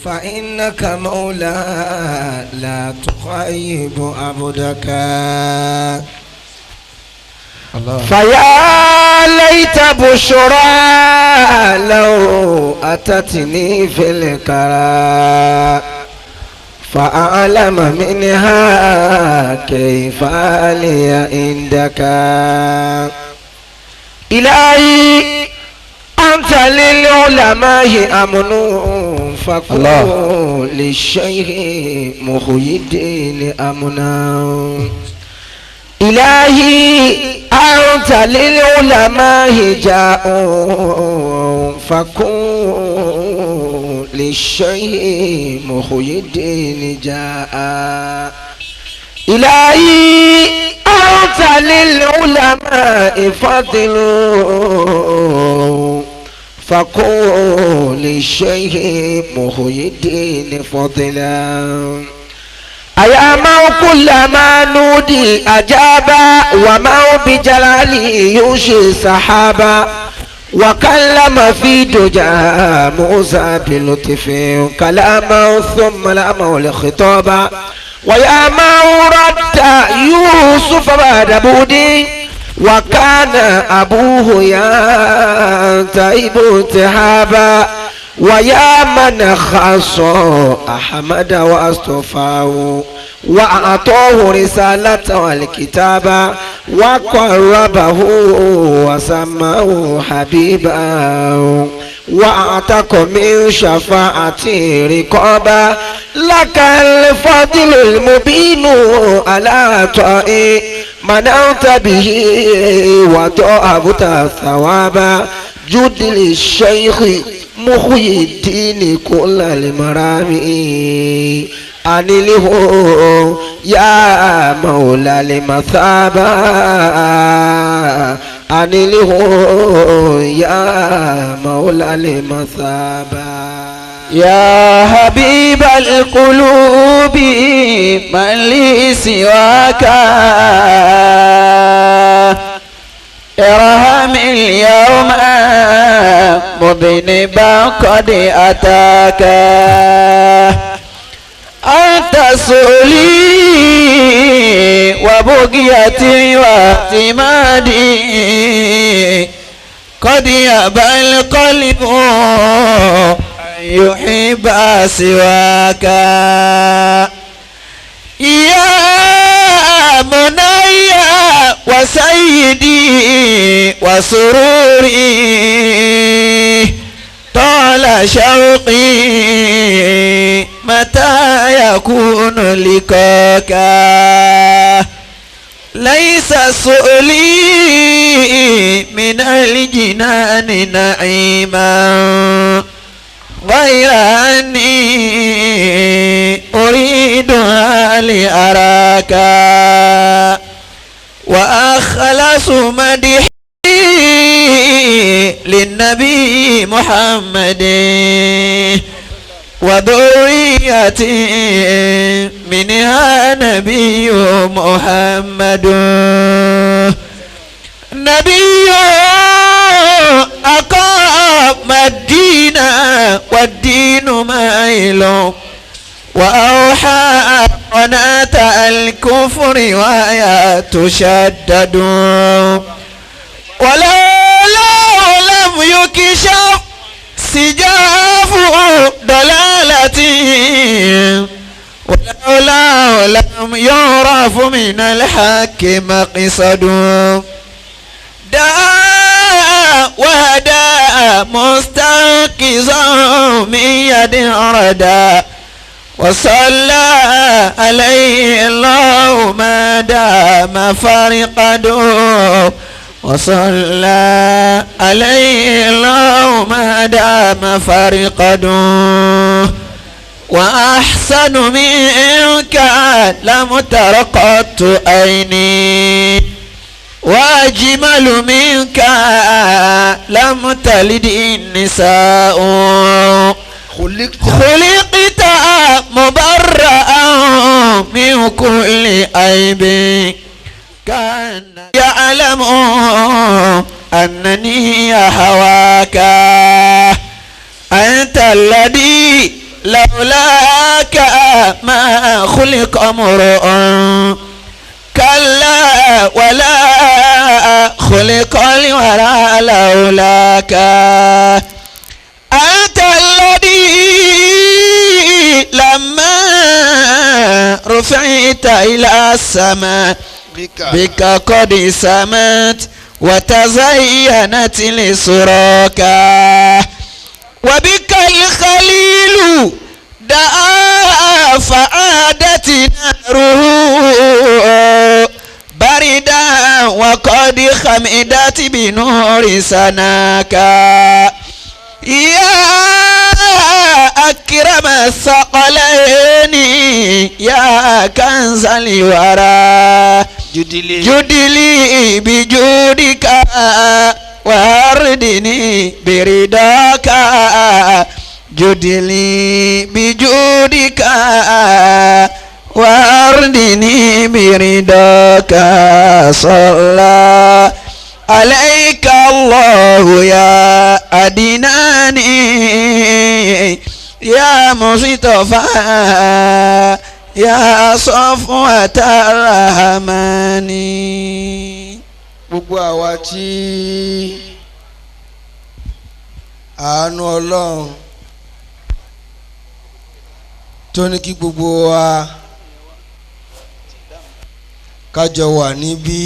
فإنك مولى لا تخيب عبدك. الله. فيا ليت بشرى لو أتتني في الكرى فأعلم منها كيف لي عندك. إلهي أنت للعلماء أمن فكن للشيخ محيي الدين أمنا. إلهي أنت للعلماء جاء فكن للشيخ محيي الدين جاء. إلهي أنت للعلماء فضل فكن للشيخ محيي الدين فضلا. أيا من كلما نودي أجابا ومن بجلاله ينشي سحابا وكلم في دجى موسى بلطف كلاما ثم لأمه الخطابا. ويا من رد يوسف بعد بودي وكان أبوه ينتهب تهابا. ويا من خص أحمد واصطفاه وأعطاه رسالة والكتابة وقربه وسماه حبيبا وأعتق من شفاعته رقابا. لك الفضل المبين على طائي منعت به وضعفت ثوابا. جد للشيخ محيي الدين كل المرامي أنله يا مولى المثابة أنله يا مولى المثابة. يا حبيب القلوب من لي سواك ارحم اليوم مذنبا قد أتاك. أنت سؤلي وبغيتي واعتمادي قد يأبى القلب أن يحب سواك. يا مني وسيدي وسروري طال شوقي متى يكون لقاك. ليس سؤلي من الجنان نعيما غير أني أريدها لأراك. وأخلص مدحي للنبي محمد وذريتي منها نبي محمد. نبي أقام الدين والدين مائل وأوحى قناة الكفر وهي تشدد. ولولا لم يكشف سجاف ضلالتي ولولا لم يعرف من الحق مقصد. دعا وهدى مستنقذا من يد ردا وصلى عليه الله ما دام فرقده وصلى عليه الله ما دام فرقده. وأحسن منك لم تر قط عيني وأجمل منك لم تلد النساء. خلقت مبرأ من كل عيب كان يعلم أنني هواك. أنت الذي لولاك ما خلق امرؤ كلا ولا خلق الورى لولاك أنت الذي لما رفعت إلى السماء بك قد سمت وتزينت لسراك وبك الخليل دعا فعادت ناره بردا وقد خمدت بنور سناك يا أكرم الثقلين يا كنز الورى جدلي بجودك واردني برضاك جدلي بجودك واردني برضاك صلى عليك الله يا أدناني يا مصطفى يا صفوة الرحمن. Gbogbo àwa tí àánú Ọlọ́run tó ní kí gbogbo wa kájọ wà níbí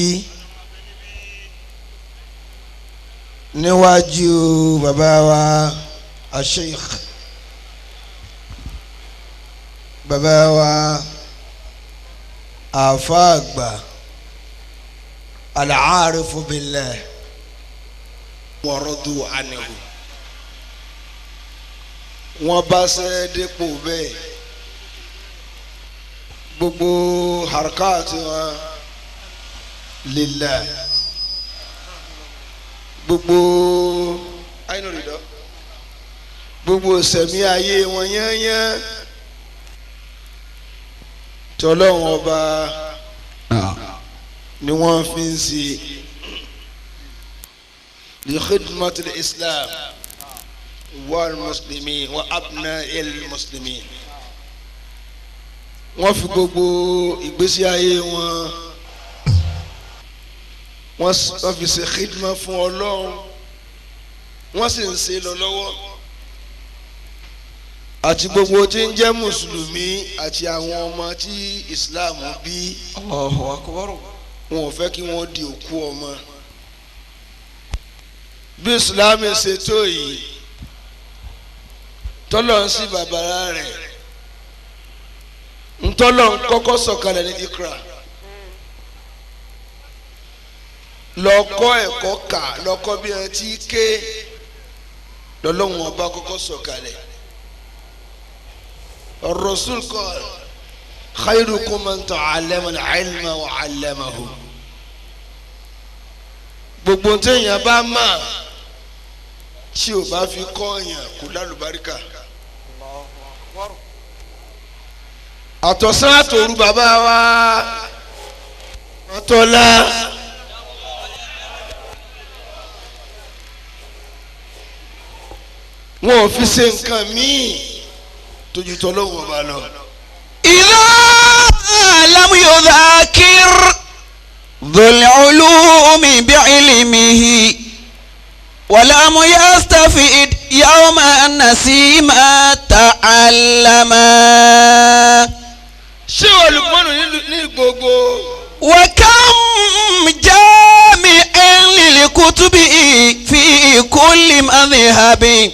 níwájú bàbá wa Sheikh bàbá wa àáfàá àgbà al-aarifu billah wa radu anhu wọ́n bá ṣe dépò bẹ́ẹ̀ gbogbo harakaati wọn lillah gbogbo ayélujára gbogbo sẹ̀mí ayé wọn yányán tọ́lọ́wọ́n ọba ni wọ́n fi ń ṣe li khidmatil islam wal muslimin wa abna'il muslimin. Wọ́n fi gbogbo ìgbésí ayé wọn wọ́n fi ṣe khidma fún Ọlọ́run wọ́n sì ń ṣe lọ lọ́wọ́ àti gbogbo tí ń jẹ́ mùsùlùmí àti àwọn ọmọ tí Islam bí. Allahu akbar. Wọn ò fẹ́ kí wọ́n di òkú ọmọ. Bí Islam ṣe tó yìí tọ́lọ̀ ń sí bàbára rẹ̀ ntọ́lọ̀ ń kọ́kọ́ sọ̀kalẹ̀ ní Ikra lọ́kọ́ ẹ̀kọ́ kà lọ́kọ́ bí ẹ ti ké lọ́lọ́hun ọba kọ́kọ́ sọ̀kalẹ̀. Ar-Rasul qala khayrukum man ta'allama al-ilma wa 'allamahu. Gbogbo téèyàn bá mà tí o bá fi kọ́ ọ̀yàn kò lálùbáríkà. Àtọ̀sán àtòru bàbá wa àtọ̀lá. Wọn ò fi ṣe nǹkan míì tójú tọ́lọ́wọ́ ọba lọ. إذا لم يذاكر ذو العلوم بعلمه ولم يستفد يوم النسيم تعلما. Ṣé olùkọ́nù ní gbogbo. وكم جامع للكتب في كل مذهب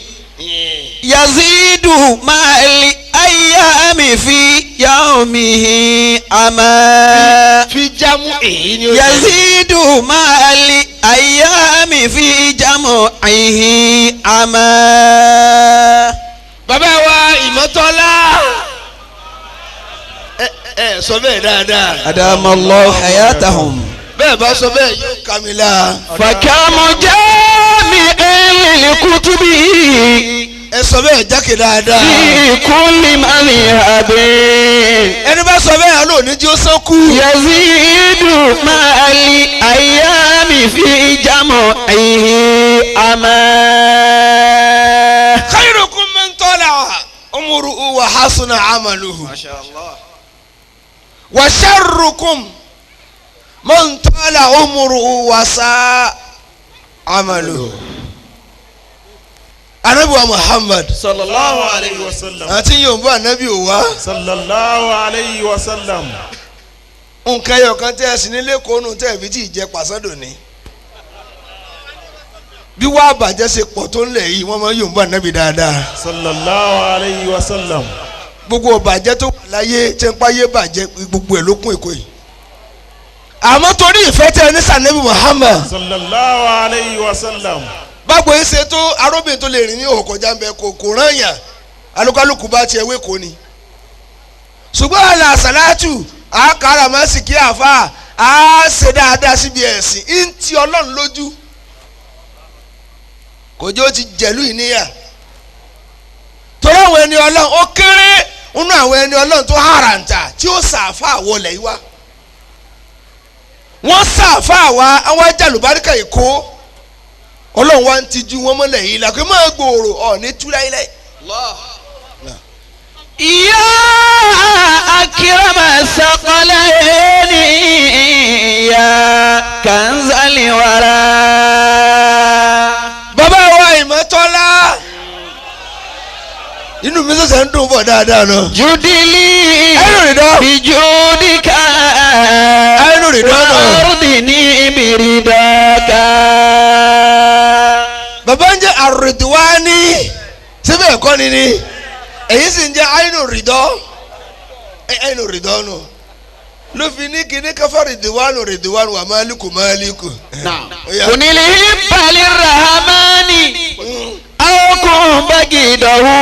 يزيد مع الأيام في يومه أما في جمعه يزيد مع الأيام في جمعه أما. Bàbá wa Ìmọ̀tọ́lá ẹ sọ bẹ́ẹ̀ dáadáa. أدام الله حياتهم. Bẹ́ẹ̀ bá sọ bẹ́ẹ̀ yóò kà mí la. فكم جامع للكتب Ẹ sọ bẹ́ẹ̀ jákè dáadáa. في كل مذهب Ẹni bá sọ bẹ́ẹ̀ ló ní jí ó sán kú. يزيد مع الأيام في جمعه أما. خيركم من طلع عمره hasuna amaluhu. Wa sharrukum man tala umruhu wa sa'a amaluhu. Anabi wa Muhammad sallallahu alayhi wa sallam. Àti yorùbá anabi ò wá. Sallallahu alayhi wa sallam. Nǹkan ẹyọ kan tẹ́ ẹ sì nílé kónú tẹ́ ẹ fi tí ì jẹ pàṣẹ́dò ní. Bí wàá bàjẹ́ ṣe pọ̀ tó ń lẹ̀ yìí wọ́n máa ń yorùbá anabi dáadáa. Sallallahu alayhi wa sallam. Gbogbo bàjẹ́ tó wà láyé tí ń páyé bàjẹ́ gbogbo ẹ̀ ló kún èkó yìí. Àmọ́ torí ìfẹ́ tẹ́ ẹ ní sànẹ́bí Muhammad. Sallallahu alayhi wa sallam. Báwo ẹ ṣe tó arúbìnrin tó lè rìn ní òkò jáǹbẹ kò rán yàn alúkálùkù bá tiẹ̀ wé kò ní. Ṣùgbọ́n àlà àsàlátù àkàrà máa sì kí àfa á ṣe dáadáa síbi ẹ̀sìn ń ti Ọlọ́run lójú. Kò jẹ́ ó ti jẹ̀lú ìníyà. Torí àwọn ẹni Ọlọ́run ó kéré nínú àwọn ẹni Ọlọ́run tó hàràǹtà tí ó sàáfà wọlé yìí wá. Wọ́n sàáfà wá àwọn ajálùbáríkà Èkó. Ọlọ́run wa ń tijú wọn mọ́lẹ̀ yìí la kó máa gbòòrò ọ̀ ní túláìláì. Ya akrama saqalaini ya kanzal wara. Bàbá wa Ìmọ̀tọ́lá inú mi sọ̀sẹ̀ ń dùn bọ̀ dáadáa lọ. Judili Ẹnu rẹ̀ dán. bijudika Ẹnu rẹ̀ dán náà. wardini biridaka. Bàbá ń jẹ́ àrùdíwání síbẹ̀ ẹ̀kọ́ ni ni èyí sì ń jẹ́ àìnù rìdọ́ àìnù rìdọ́ nù ló fi ní kíní káfá rìdíwánu rìdíwánu wà máàlíkù máàlíkù. Kunili hibbali rahmani aw kun bagidahu.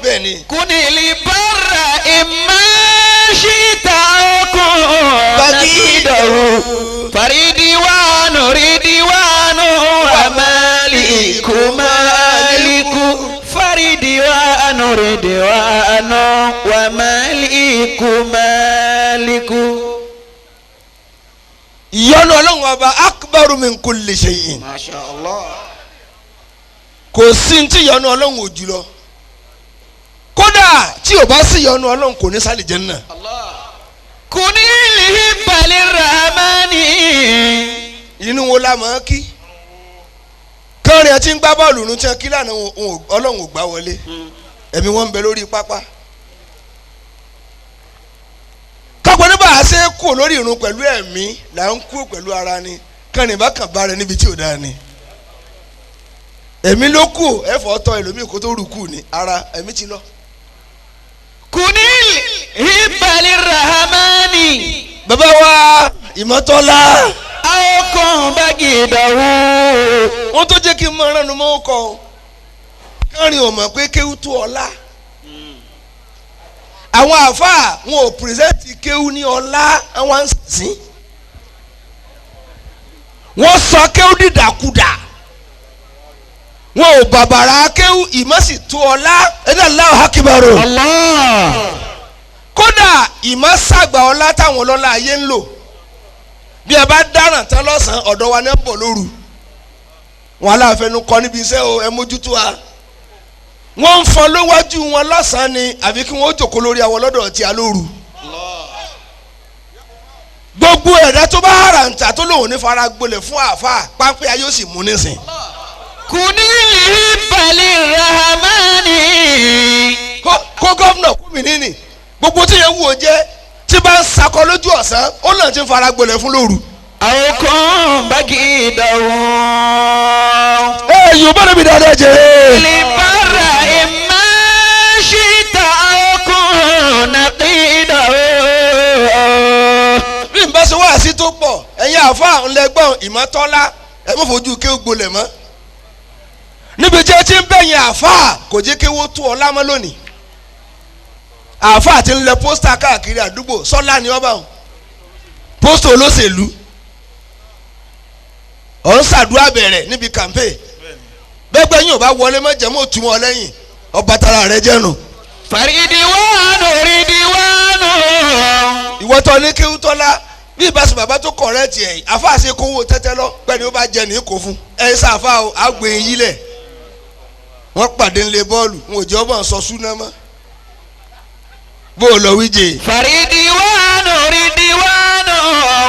Bẹ́ẹ̀ni. Kunili barra imma shita aw kun bagidahu. Faridiwanu ridiwanu wa maliku maliku. Faridiwanu ridiwanu wa maliku maliku. Ìyọ́nú Ọlọ́run ọba akbaru min kulli shay'in. Masha Allah. Kò sí ní tí ìyọ́nú Ọlọ́run ò jùlọ. Kódà tí o bá sí ìyọ́nú Ọlọ́run kò ní sálì Jánnà. Kunili hibbali rahmani. Inú wo la mọ̀ ọ́ kí? Kọ́rin ẹ ti ń gbá bọ́ọ̀lù ní tiẹ̀ kí lánàá Ọlọ́run ò gbá wọlé. Ẹ̀mí wọn ń bẹ lórí pápá. Kọ́pọ̀ nígbà á ṣe é kú lórí irun pẹ̀lú ẹ̀mí là ń kú pẹ̀lú ara ni. Kọ́rin bá kàn bá rẹ níbi tí ò dáa ni. Ẹ̀mí ló kù ẹ̀fọ́ tọ́ ẹlòmíì kó tó rù kù ni ara ẹ̀mí ti lọ. Kunili hibbali rahmani. Bàbá wa Ìmọ̀tọ́lá. Aw kun bagidahu. Wọ́n tó jẹ́ kí n máa ránu mọ́ kọ́ kárìn ò mọ̀ pé kéwú tó ọlá. Àwọn àáfàá wọn ò pírẹsẹ̀ntì kéwú ní ọlá àwọn sìn. Wọ́n sọ kéwú dídàkudà. Wọn ò bàbàrà kéwú ìmọ̀ sì tó ọlá. Ẹ̀dá Allahu Akbar. Allah. Kódà ìmọ̀ sàgbà ọlá táwọn ọlọ́lá ayé ń lò. Bí ẹ bá dáràn tán lọ́sàn-án ọ̀dọ̀ wa ní bọ̀ lóru. Wọn aláfẹnu kọ níbi iṣẹ́ o ẹ mójútó wa. Wọ́n ń fọn lówájú wọn lọ́sàn-án ni àfi kí wọ́n ó jòkó lórí àwọn lọ́dọ̀ tí a lóru. Gbogbo ẹ̀dá tó bá hàràǹtà tó lòun ní fara gbolẹ̀ fún àáfàá pápẹ́ ayé ó sì mú nísìn. Kunili hibbali rahmani. Kó gómìnà kú mi níní gbogbo tí yẹn wù ó jẹ́ tí bá ń sakọ lójú ọ̀sán ó lọ́n ti ń fara gbolẹ̀ fún lóru. Aw kun bagidahu. Ẹ yóò bá débi dáadáa jẹ. Libara imma shita aw kun naqidahu. Bí n bá ṣe wáàsí tó pọ̀ ẹ̀yin àáfàá ńlẹ́gbọ̀n Ìmọ̀tọ́lá ẹ má fojú kéwú gbolẹ̀ mọ́. Níbi tí ẹ ti ń bẹ̀yìn àáfàá kò jẹ́ kéwú tó ọlá mọ́ lónìí. Àáfàá ti ń lẹ pósítà káàkiri àdúgbò sọ́lá ni ọba òun. Pósítà olóṣèlú. Ọ̀ ń ṣàdúrà bẹ̀rẹ̀ níbi kàmpé. Bẹ́gbẹ́ yín ò bá wọlé mọ́ jẹ́ mọ́ òtún wọn lẹ́yìn ọba tara rẹ jẹ́nu. Faridiwanu ridiwanu. Ìwọ tó ní kéwú tọ́lá bí ìbáṣe bàbá tó kọ̀rẹ́ẹ̀tì ẹ̀ àfáà ṣe kówó tẹ́tẹ́ lọ pẹ́ni ó bá jẹ ní kó fún ẹ ṣàfà o àgbè yín lẹ̀ wọ́n pàdé ńlẹ̀ bọ́ọ̀lù wọn ò jẹ́ ọmọ sọ súná mọ́. Bó o lọ wíjẹ. Faridiwanu ridiwanu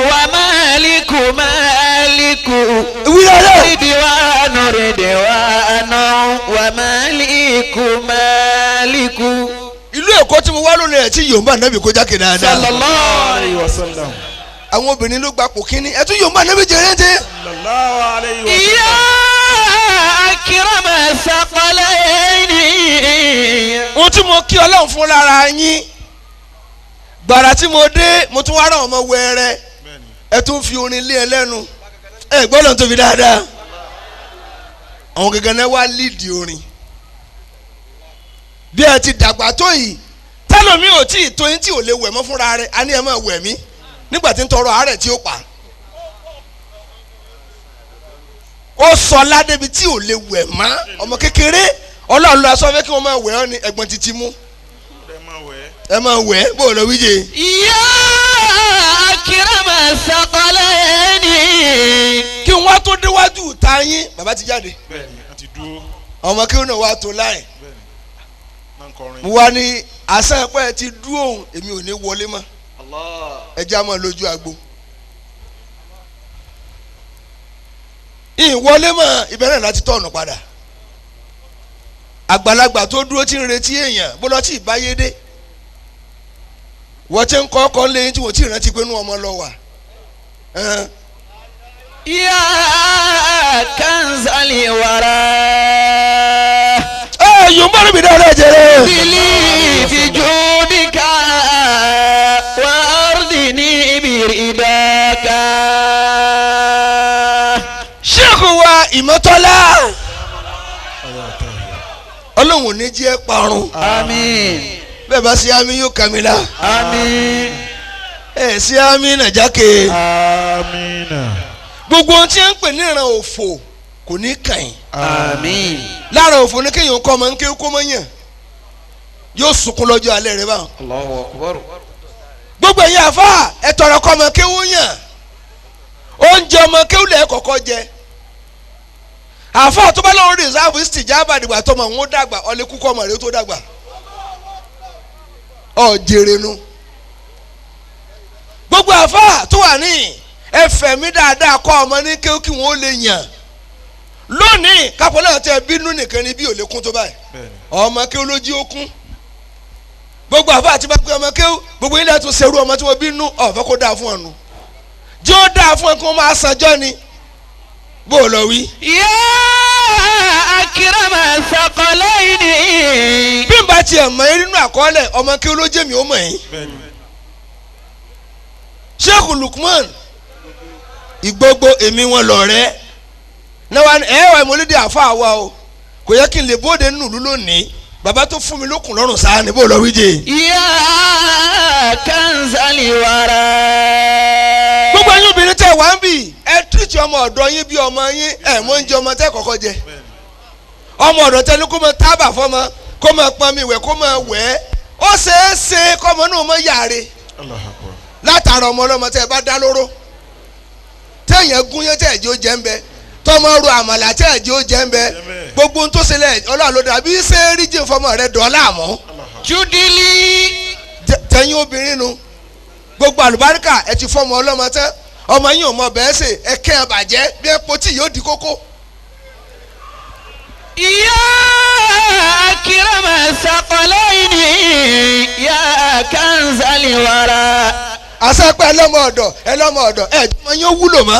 wa maliku maliku. Wíyá Ridiwanu ridiwanu wa maliku maliku. Ìlú Èkó tí mo wá lónìí ẹ̀ tí Yorùbá nábì kó jákè dáadáa. Sallallahu alayhi wa sallam. Àwọn obìnrin ló gbapò kínní ẹ̀ tún Yorùbá nábì jẹrẹ jẹ. Sallallahu alayhi wa sallam. Ya akrama saqalaini. Ohun tí mo kí Ọlọ́run fún lára yín gbàrà tí mo dé mo tún wá ràn ọmọ wẹrẹ ẹ tún fi orin lé ẹ lẹ́nu ẹ gbọ́dọ̀ tóbi dáadáa. Àwọn gẹ́gẹ́ náà wá lídìí orin bí ẹ ti dàgbà tó yìí tẹlomi ò tí ì tó yín tí ò lè wẹ̀ mọ́ fúnra rẹ̀ a ní ẹ máa wẹ̀ mí nígbà tí ń tọrọ àárẹ̀ tí ó pa ó sọ ládébi tí ò lè wẹ̀ mọ́ ọmọ kékeré Ọlọ́run ló aṣọ fẹ́ kí wọ́n máa wẹ̀ ọ́ ni ẹ̀gbọ́n títí mú ẹ máa wẹ̀ bó o lọ wíjẹ. Ya akrama saqalaini. Kí wọ́n tó déwájú ta yín bàbá ti jáde ọmọ kí wọ́n náà wá tó láì mo wá ní àṣà ẹ̀pẹ́ ti dúró òun èmi ò ní wọlé mọ́ ẹ já mọ́ lójú agbo ìwọlé mọ́ ìbẹ̀rẹ̀ láti tọ̀nù padà àgbàlagbà tó dúró tí ń retí èèyàn bó lọ tí ìbáyé dé wọ́n ti ń kọ́ ọkọ̀ lẹ́yìn tí wọ́n ti rántí pé inú ọmọ lọ wà. Ya kanzali wara. Ẹ yóò bá níbi dáadáa jẹrẹ. Bili bijudika wa ardini biridaka. Ṣéèkù wa Ìmọ̀tọ́lá Ọlọ́run ò ní jẹ́ parun. Àmín. Bẹ́ẹ̀ bá ṣe àmín yóò kà mí la. Àmín. Ẹ ṣe àmín nàjákè. Àmín. Gbogbo ohun tí ń pè ní ìran òfò kò ní kàn yín. Àmín. Lára òfò ní kéèyàn kọ́ ọmọ ń ké kó mọ́ yàn yóò sunkún lọ́jọ́ alẹ́ rẹ báwọn. Allahu akbar. Gbogbo ẹ̀yin àfa ẹ tọrọ kọ́ ọmọ kéwú yàn oúnjẹ ọmọ kéwú lẹ̀ kọ́kọ́ jẹ àfa tó bá lọ́wọ́ rìsáàbù ìsìtìjáàbà dìgbà tọmọ òun ó dàgbà ọ̀lẹ́kú kọ́ ọmọ rẹ tó dàgbà ọ̀ jèrè nu. Gbogbo àfa tó wà ní ẹfẹ̀ mi dáadáa kọ́ ọmọ ní kéwú kí wọ́n ó lè yàn lónìí kápọ̀ náà tẹ bínú nìkan ni bí ò lè kún tó báyìí ọmọ kéwú ló jí ó kún gbogbo àfa àti bá pé ọmọ kéwú gbogbo ilé tún serú ọmọ tí wọ́n bínú ọ̀fẹ́ kó dáa fún ọ̀nù jí ó dáa fún ẹ kí wọ́n máa sanjọ́ ni bó o lọ wí. Ya akrama saqalaini. Bí n bá tiẹ̀ mọ̀ ẹ́ nínú àkọọ́lẹ̀ ọmọ kéwú ló jẹ́ mi ó mọ̀ yín. Sheikh Lukman ìgbogbo èmi wọn lọ̀rẹ́ náà wà ẹ wà ìmọ̀lódé àfa wa o kò yẹ kí n lè bóde nínú ìlú lónìí bàbá tó fún mi lókun lọ́rùn sáà ní bó lọ wíjẹ. Ya kanzali wara. Gbogbo ẹ̀yin obìnrin tẹ́ wá ń bì ẹ tírìtì ọmọ ọ̀dọ̀ yín bí ọmọ yín ẹ mọ oúnjẹ ọmọ tẹ́ kọ́kọ́ jẹ ọmọ ọ̀dọ̀ tẹ́ ní kó mọ tábà fọmọ kó mọ pọnmi wẹ̀ kó mọ wẹ̀ ó ṣeé ṣe kọ́mọ náà mọ yàrá látara ọmọ ọlọ́mọ tẹ́ ẹ bá dá lóró tẹ́yìn gún yẹn tẹ́ ẹ̀ jẹ́ ó jẹ́ ń bẹ tọmọ ro àmàlà tẹ́ ẹ̀ jẹ́ ó jẹ́ ń bẹ gbogbo ohun tó ṣẹlẹ̀ Ọlọ́run ló dàbí ṣé rí jẹ́ fọmọ rẹ dọ́là mọ́. Judili. Tẹ̀yìn obìnrin nu gbogbo àlùbáríkà ẹ ti fọmọ ọlọ́mọ tán ọmọ yín ò mọ bẹ́ẹ̀ sè ẹ kẹ́ ẹ bàjẹ́ bí ẹ potí yóò di kókó. Ya akrama saqalaini. Ya kanzali wara. Àṣẹ pé ẹlọ́mọ ọ̀dọ̀ ẹlọ́mọ ọ̀dọ̀ ẹ ọmọ yín ó wúlò mọ́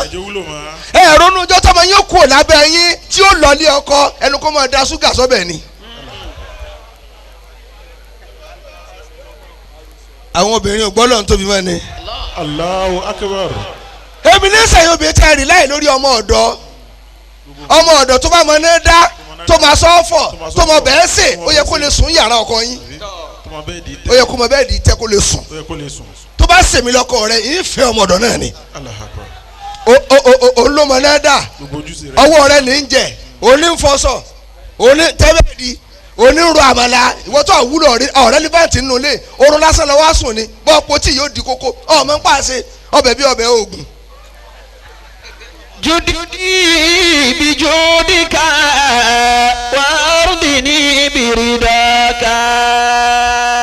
ẹ ronú ọjọ́ tọmọ yín ó kúrò lábẹ́ yín tí ó lọ lé ọkọ ẹnu kó máa da ṣúgà sọ́bẹ̀ ni. Àwọn obìnrin ò gbọ́ lọ́n tóbi mọ́ ni. Allahu akbar. Èmi ní sẹ́yìn obìnrin tẹ́ rí láì lórí ọmọ ọ̀dọ́ ọmọ ọ̀dọ̀ tó bá mọ ní dá tó máa sọ fọ̀ tó mọ bẹ́ẹ̀ sè ó yẹ kó lè sùn yàrá ọkọ yín ó yẹ kó mọ bẹ́ẹ̀ di tẹ́ kó lè sùn tó bá sèmi lọ́kọ rẹ ìfẹ́ ọmọ ọ̀dọ̀ náà ni òun ló mọ náà dà ọwọ́ rẹ ní ń jẹ òun ní ń fọṣọ òun ní tẹ́bẹ̀ẹ́dì òun ní ro àmàlà ìwọ tó àwúlò ọ̀rẹ́ lífàǹtì nínú ilé oorun lásán lọ wá sùn ni bọ́ọ̀pọ̀ tí yóò di kókó ọmọ ń pàṣẹ ọbẹ̀ bí ọbẹ̀ oògùn. Judi bijudika wa ardini biridaka.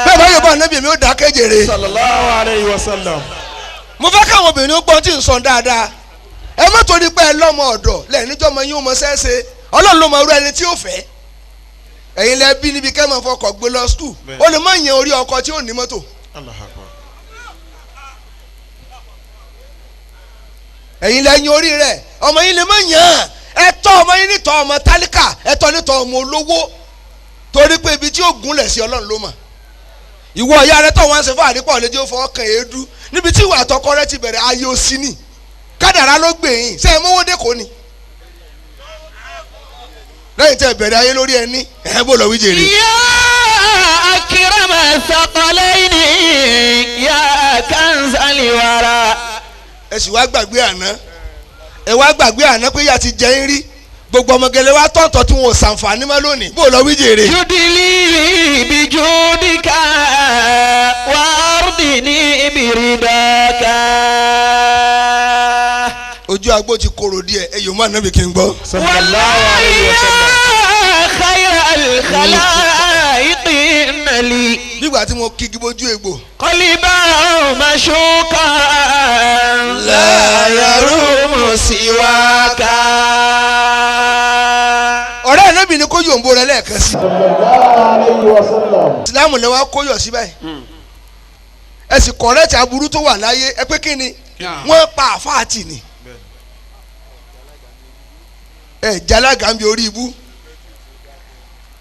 Bẹ́ẹ̀ bá yóò bá ànábì mi ó dákẹ́. kéjèrè. Sallallahu alayhi wa sallam. Mo fẹ́ káwọn obìnrin ó gbọ́n tí ń sọ dáadáa. Ẹ má torí pé ẹ lọ́mọ ọ̀dọ̀ lẹ́ẹ̀níjọ́ ọmọ yín ó mọ sẹ́ẹ̀sẹ̀. Ọlọ́run ló mọ irú ẹni tí ó fẹ́. Ẹ̀yin lẹ bí níbi kẹ́ máa fọkọ̀ gbé lọ skul. Ó lè má yan orí ọkọ tí ò ní mọ́tò. Allahu akbar. Ẹ̀yin lẹ yan orí rẹ̀. Ọmọ yín lè má yàn. Ẹ tọ́ ọmọ yín nítọ́ ọmọ tálíkà. Ẹ tọ́ nítọ́ ọmọ olówó. Torí pé ibi tí ó gúnlẹ̀ sí Ọlọ́run ló mọ̀. Ìwọ ìyá rẹ tó wọn ṣe fún àdìpọ̀ lójú fọwọ́ kan èédú níbi tí ìwà àtọkọ rẹ ti bẹ̀rẹ̀ ayé òsì ni kádàrá ló gbè yín ṣe é mówó dẹ́kọ̀ ni lẹ́yìn tẹ́ bẹ̀rẹ̀ ayé lórí ẹni ẹ̀ bó lọ wí jèrè. يا أكرم الثقلين يا كنز الورى Ẹ sì wá gbàgbé àná, ẹ wá gbàgbé àná pé ìyá ti jẹ ń rí gbogbo ọmọgẹlẹ wa tọ̀ntọ̀ tí wọn ò ṣàǹfààní mọ́ lónìí bó lọ wí jèrè. جدلي بجودك وأرضني برضاك Ojú agbó ti korò díẹ̀, ẹ yòó má nàbì kí n gbọ́. Sallallahu alayhi wa sallam. يا خير الخلائق إن لي Nígbà tí mo kígi bójú egbò. قلبا مشوقا لا يروم سواك Ọ̀rẹ́ ànábì ni kó yòǹbo rẹ lẹ́ẹ̀kan sí. Ìsìlámù lè wá kó yọ̀ sí báyìí. Ẹ sì kọ̀rẹ́tì aburú tó wà láyé ẹ pé kí ni wọ́n pa àfáàtì ni. Ẹ jalága ń bi orí ibú,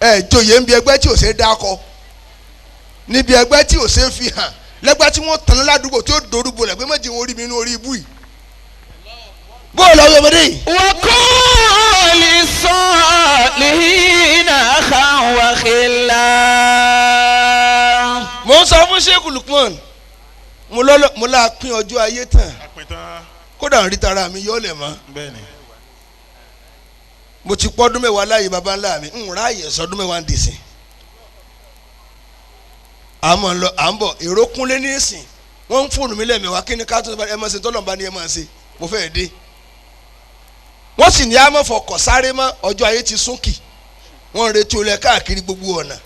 ẹ joyè ń bi ẹgbẹ́ tí ò ṣe é dákọ, níbi ẹgbẹ́ tí ò ṣe é fi hàn, lẹ́gbẹ́ tí wọ́n tàn ládùúgbò tí ó dorúgbò lẹ̀ pé méjì wọn orí mi inú orí ibú yìí. Bóòlù ọ̀rọ̀ ọmọdé yìí. وكل الصالحين أخا وخلا Mo ń sọ fún Sheikh Lukman, mo lọ́lọ́ mo la pín ọjọ́ ayé tán, Apẹ̀tàn. kódà ń rí tara mi yọ́ lẹ̀ mọ́. Bẹ́ẹ̀ni. Mo ti pọ́ ọdún 10 láàyè baba ńlá mi, ń ráàyè sọdún 10 ń dìsìn. Àmọ́ ń lọ à ń bọ̀, èrò kúnlé ní ìsìn, wọ́n ń fóònù mi lẹ́mẹ̀wá kí ni ká tó ẹ máa ṣe tọ́lọ̀ bá ní ẹ máa ṣe, mo fẹ́ dé. Wọ́n sì ní àmọ́fọkọ̀ sáré mọ́, ọjọ́ ayé ti súnkì, wọ́n ń retí olè káàkiri gbogbo ọ̀nà.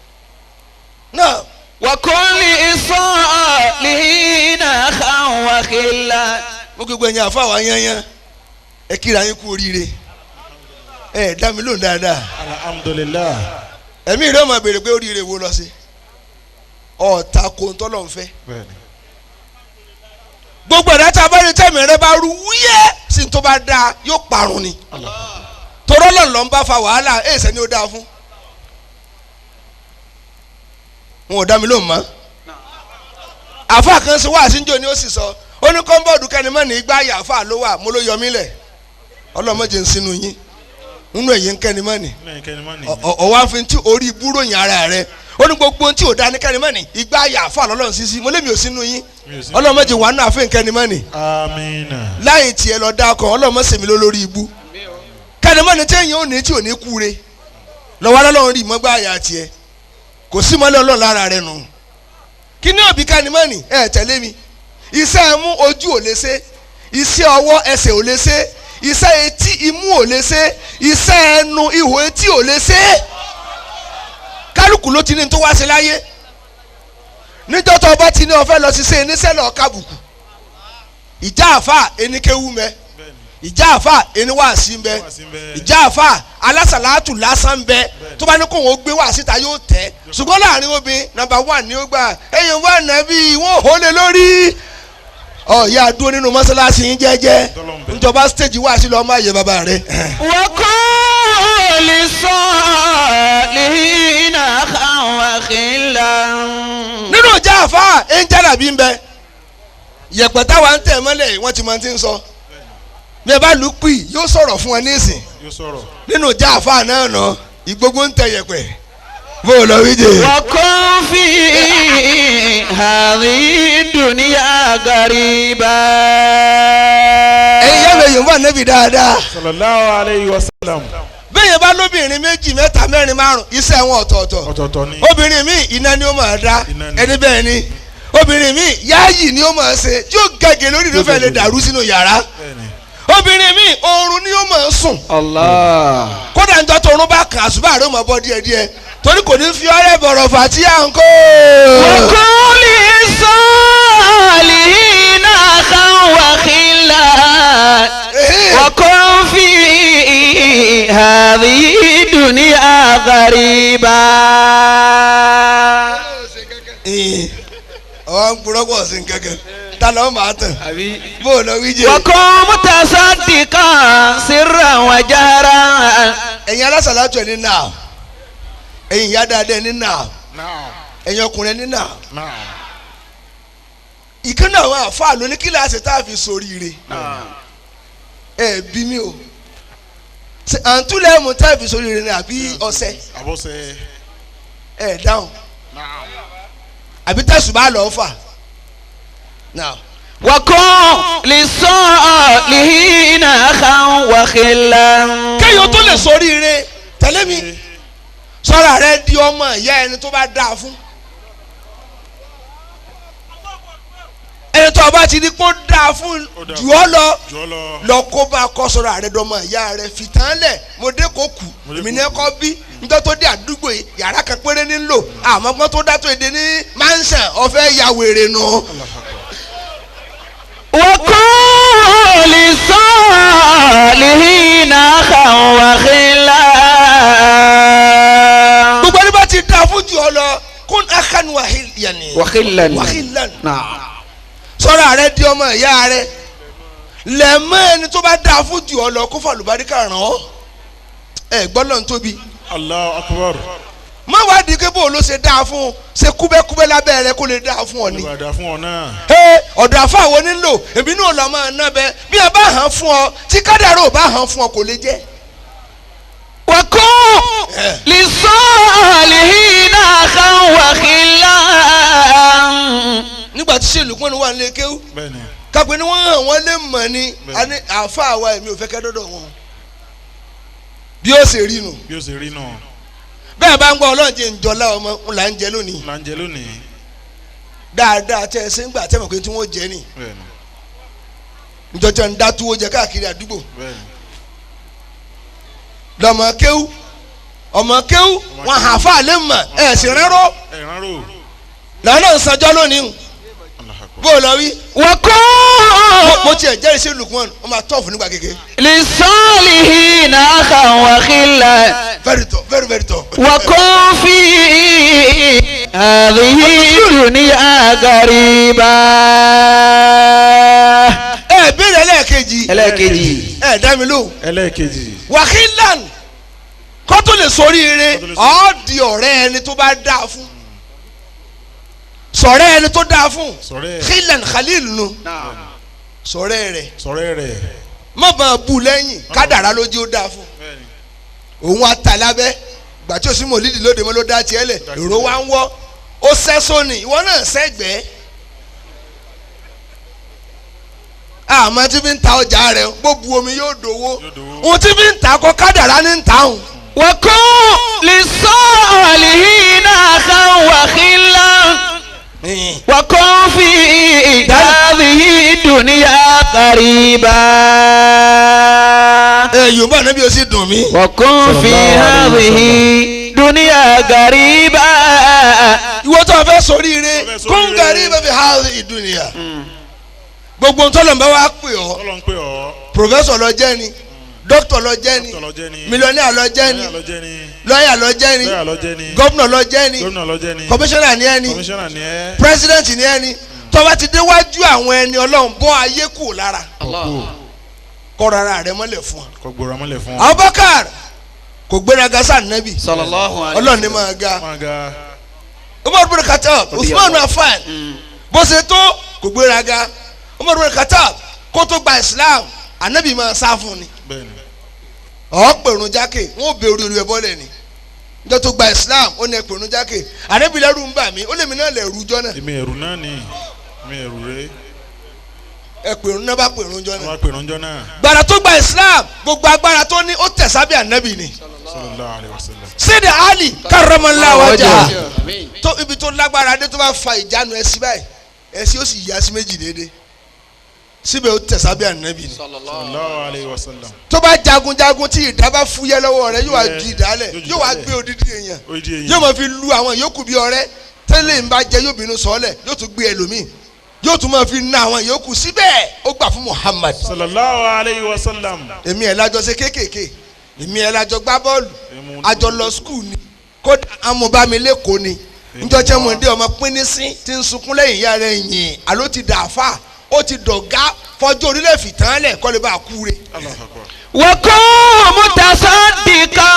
Náà وكل الصالحين أخا وخلا mo gbogbo ẹ̀yin àfa wa yányán, ẹ kíra yín kú oríire, ẹ dá mi lóhùn dáadáa. Alhamdulillah. Ẹ̀mí rẹ̀ máa béèrè pé oríire wo lọ sí ọ̀ọ́ta kò ń tọ́lọ̀ ń fẹ́. Bẹ́ẹ̀ni. Gbogbo ẹ̀dá tá a bá rí tẹ̀mí rẹ bá rú wúyẹ́ sí tó bá dáa yóò parun ni. Torọ́ lọ́n lọ́n bá fa wàhálà ẹ̀ sẹ́ni ó dáa fún. Wọn ò dá mi lóhùn mọ́. Àfa kan ṣe wá àṣìjọ ni ó sì sọ, ó ní kọ́ńbọ̀dù kẹ́ni mọ́ ní igbá àyà àfa ló wà, mo ló yọ mí lẹ̀. Ọlọ́mọdé ń sinú yín nínú ẹ̀yìn kẹ́ni mọ́ ni Lẹ́yìn kẹ́ni mọ́ ni. ọwọ́ àfin tí orí ibú ròyìn ara rẹ, ó ní gbogbo ohun tí ò da ní kẹ́ni mọ́ni igbá àyà àfa lọ́lọ́run sísí, mo lémi ò sínú yín. Mi ò sí. Ọlọ́mọdé wà nínú àfin kẹ́ni mọ́ni Amina. láyé tiẹ̀ lọ dá ọkàn, ọlọ́mọ sèmi ló lórí ibú kẹ́ni mọ́ni tí èèyàn ò ní tí ò ní kú re lọ́wọ́ ọlọ́run rí mọ́gbà àyà tiẹ̀, kò sí mọ́lẹ̀ ọlọ́run lára rẹ nù. Kí ní òbí kẹ́ni mọ́ni ẹ tẹ̀lé mi, iṣẹ́ mú ojú ò lè ṣe, iṣẹ́ ọwọ́ ẹsẹ̀ ò lè ṣe, iṣẹ́ etí imú ò lè ṣe, iṣẹ́ ẹnu ihò etí ò lè ṣe. Kálukú ló ti ní tó wá ṣe láyé. Níjọ́ tó o bá ti ní o fẹ́ lọ ṣiṣẹ́ oníṣẹ́ lọ kábùkù. Ìjà àfà eníkéwú mẹ, Bẹ́ẹ̀ni. ìjà àfà eníwàásí mẹ, Wàásí ń bẹ. ìjà àfà alásàlátù lásán bẹ, tó bá ní kóun ó gbé wá síta yóò tẹ. Ṣùgbọ́n láàrin obìnrin nọ́mbà 1 ni ó gbà, ẹ̀yìn wà nàbí wọ́n ò hólé lórí. Ọ̀ya dúró nínú mọ́ṣáláṣí yín jẹ́jẹ́, njọba stage wá sí lọ́ọ́ má yẹ bàbá rẹ. وكل الصالحين أخا وخلا Nínú ìjà àfà ẹ̀ńjẹ́ làbí ń bẹ, yẹ̀pẹ̀ táwa ń tẹ̀ mọ́lẹ̀ wọ́n ti mọ ti ń sọ. Bí ẹ bá lù ú pì yóò sọ̀rọ̀ fún ẹ nísìn. Yóò sọ̀rọ̀. Nínú ìjà àfà náà nà ìgbógun ń tẹ yẹ̀pẹ̀ bó o lọ wí jẹ. وكن في هذه الدنيا غريبا Ẹ̀yin yẹ́n lè yòó wà nẹ́bí dáadáa. Sallallahu alayhi wa sallam. Bẹ́ẹ̀ yẹn bá lóbìnrin 2, 3, 4, 5 iṣẹ́ wọn ọ̀tọ̀ọ̀tọ̀. Ọ̀tọ̀ọ̀tọ̀ ni. Obìnrin mi iná ni ó máa dá, Iná ni. ẹni bẹ́ẹ̀ ni. Obìnrin mi yáàyì ni ó máa ṣe tí ó gègé lórí ló fẹ́ lè dàrú sínú yàrá. Bẹ́ẹ̀ni. Obìnrin mi oorun ni ó máa sùn. Allah Kódà ń tọ́tọ̀ oorun bá kàn àṣùbà rẹ̀ ó máa bọ́ díẹ̀díẹ̀ torí kò ní fi ọ̀rẹ́ bọ̀rọ̀ fà tí à ń kó. وكل للصالحين أخا وخلا وكن في هذه الدنيا غريبا. Àwọn gbúrọ́pọ̀ sí nkankan ta ló máa tàn bó o lọ wí jẹ. وكن متصدقا سرا وجهرا. Ẹ̀yin alásàlátù ẹni náà, ẹ̀yin ìyá dáadáa ẹni náà, ẹ̀yin ọkùnrin ẹni náà. Ìkànnì àwọn àfáà ló ní kíláàsì tá a fi ṣoríire. Ẹ bí mi o, àǹtúlẹ̀ mú tá a fi ṣoríire ni àbí ọṣẹ? Ẹ dáhùn. Àbí tẹ̀sùbá lọ́ọ́ fà. وكن للصالحين أخا وخلا. Kéèyàn tó lè ṣoríire tẹ̀lé mi, sọ́ra rẹ di ọmọ ìyá ẹni tó bá dáa fún. Ẹni tó bá ti di kó dáa fún jù ọ́ lọ, lọ kó bá kọ́ sọ́ra rẹ dọmọ ìyá rẹ fìtán lẹ̀. Mo dé kó kù èmi ní ẹ̀kọ́ bí nítorí tó dé àdúgbò yìí yàrá kan péré ní lò, àmọ́ gbọ́n tó dá tó èdè ní mansion ọ̀fẹ́ ya wèrè nù. وكن للصالحين أخا وخلا. Gbogbo ẹni bá ti dáa fún jù ọ lọ, kún akhan وخلا. wàhílan. Sọ́ra rẹ di ọmọ ìyá rẹ lẹ́mọ́ ẹni tó bá dáa fún jù ọ lọ kó fàlùbáríkà ràn ọ́. Ẹ gbọ́ lọ́n tóbi. Allahu Akbar. Má wá di pé bó ló ṣe dáa fún ṣe kúbẹ́kúbẹ́ lábẹ́ rẹ kó lè dáa fún ọ ni. Ọ̀dọ̀ àfàwọ̀ nílò èmi náà lọ́ máa ná bẹ bí a bá hàn fún ọ tí kádàrá ò bá hàn fún ọ kò lè jẹ́. وكن للصالحين أخا وخلا. Nígbà tí ṣèlú pọ́nù wà nílé kéwú kápẹ́ ni wọ́n hàn wọ́n lè mọ̀ ni àfa àwa èmi ò fẹ́ kẹ́ dọ́dọ̀ wọn bí ó ṣe rí nu. Bẹ́ẹ̀ bá ń gbọ́ ọlọ́run jẹ́ ǹjọ́lá ọmọ ńlá ń jẹ lónìí. Dáadáa tẹ́ ẹ ṣe ń gbà tẹ́ mọ̀ pé tí wọ́n jẹ ni njọ́jọ́ ń dá túwó jẹ káàkiri àdúgbò. Lọ́mọ kéwú ọmọ kéwú wọn hàn fà lè mọ̀ ẹ̀ sì rẹ́rọ́ lọ́nà ìsanjọ́ lónìí bó o lọ wí. Wọ́n kọ́. Mo tiẹ̀ jẹ́rìí sí Lukman, wọ́n máa tọ́ọ̀fù nígbà kékeré. للصالحين أخا وخلا. Very tough, very very tough. وكن في هذه الدنيا غريبا. Ẹ béèrè ẹlẹ́ẹ̀kejì. Ẹlẹ́ẹ̀kejì. Ẹ dá mi lóhùn. Ẹlẹ́ẹ̀kejì. Wàhílan kó tó lè soríire ọ́ di ọ̀rẹ́ ẹni tó bá dáa fún. Sọ̀rẹ́ ẹni tó dáa fún. Khilan Khalil nu. Sọ̀rẹ́ rẹ̀. Sọ̀rẹ́ rẹ̀. Má bàa bù lẹ́yìn kádàrá ló jẹ́ ó dáa fún. Òun ata lábẹ́ gbà tí o sì mọ̀lídìí lóde mọ́ ló dá tiẹ̀ lẹ̀ èrò wa ń wọ́ ó sẹ́ sóni ìwọ náà sẹ́gbẹ̀ẹ́. Àmọ́ tí fi ń ta ọjà rẹ̀ gbóbu omi yóò dòwó ohun tí fi ń ta kọ́ kádàrá ní ń ta òun. وكن للصالحين أخا وخلا. وكن في هذه الدنيا قريبا. Ẹ yorùbá náà bí o sì dùn mí. وكن في هذه الدنيا قريبا. Ìwọ tó o fẹ́ soríire kún gàrí bẹ́ẹ̀ fi hadhihi dunya. Gbogbo ntọ́lọ̀ bá wa pè ọ́, pòfẹ́sọ̀ lọ jẹ́ ni, dókítà lọ jẹ́ ni, mílíọ̀nìyà lọ jẹ́ ni, lọ́yà lọ jẹ́ ni, gọ́vnà lọ jẹ́ ni, kọmíṣánná ni ẹ ni, pírẹsidẹ́ǹtì ni ẹ ni. Tó bá ti déwájú àwọn ẹni Ọlọ́run bọ́ ayé kù lára, kọ́ rárá rẹ mọ́lẹ̀ fún ọ. Abubakar kò gbéraga sáà nẹ́bì, Ọlọ́run ni máa ga. Umar bin Khattab, Usman Affan, bó ṣe tó kò gbéraga. Umar bin Khattab kó tó gba Islam, anabi máa sá fún ni. Ọ̀ pèrún jákè, wọn ò bèrè orí ẹ bọ́lẹ̀ ni. Níjọ́ tó gba Islam, ó ní ẹ pèrún jákè. Anabi lẹ́rù ń bà mí, ó lè mi náà lè rú jọ náà. Èmi ẹ̀rù náà ni, èmi ẹ̀rù rẹ. Ẹ pèrún náà bá pèrún jọ náà. Wọ́n pèrún jọ náà. Gbàrà tó gba Islam, gbogbo agbára tó ní ó tẹ̀ sábẹ́ anabi ni. Sallallahu alaihi wasallam. Sidi Ali karramallahu wajha. Tó ibi tó lágbára dé tó bá fa ìjánu ẹ sí báyìí, ẹ sí ó sì yá sí méjì déédéé. Síbẹ̀ ó tẹ̀ sábẹ́ ànábì ni. Sallallahu alaihi wasallam. Tó bá jagunjagun tí ìdá bá fúyẹ́ lọ́wọ́ rẹ̀ yóò wá ju ìdá lẹ̀, yóò wá gbé odidi èèyàn, yóò máa fi lu àwọn yòókù bí ọ̀rẹ́. Tẹ́lẹ̀ ń bá jẹ yóò bínú sọ́ọ́lẹ̀ yóò tún gbé ẹlòmíì yóò tún máa fi ná àwọn yòókù síbẹ̀ ó gbà fún Muhammad. Sallallahu alayhi wa sallam. Èmi ẹ̀ lájọ ṣe kéékèèké, èmi ẹ̀ lájọ gbá bọ́ọ̀lù, àjọ lọ skul ni, kódà amúbámi lẹ́kọ̀ọ́ ni. Njọ́ tí mo dé ọmọ pínísín tí ń sunkún lẹ́yìn ìyá rẹ̀ yìn àló ti dàáfà ó ti dọ̀gá fọjọ́ orílẹ̀ fìtán lẹ̀ kọ́ lè bá a kú re. Allahu akbar. وكن متصدقا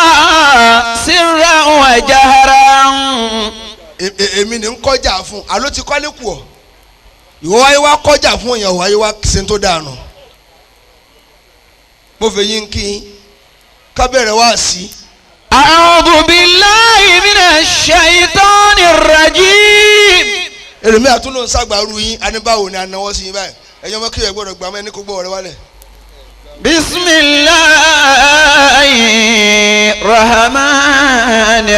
سرا وجهرا. Èmi ni ń kọjá fún àló ti kọ́lé kù ọ́ ìwọ wáyé wá kọjá fún èèyàn wáyé wá ṣe tó dànù. Mo fẹ́ yín kí kábẹ̀rẹ̀ wá sí. أعوذ بالله من الشيطان الرجيم. Èlòmí àtúntò ń sàgbàrú yín aníbáwò ni anáwọ́ sí yín báyìí ẹ̀yin ọmọ kí ẹ gbọ́dọ̀ gbàmọ́ ẹni kó gbọ́ ọ̀rẹ́ wálẹ̀. بسم الله الرحمن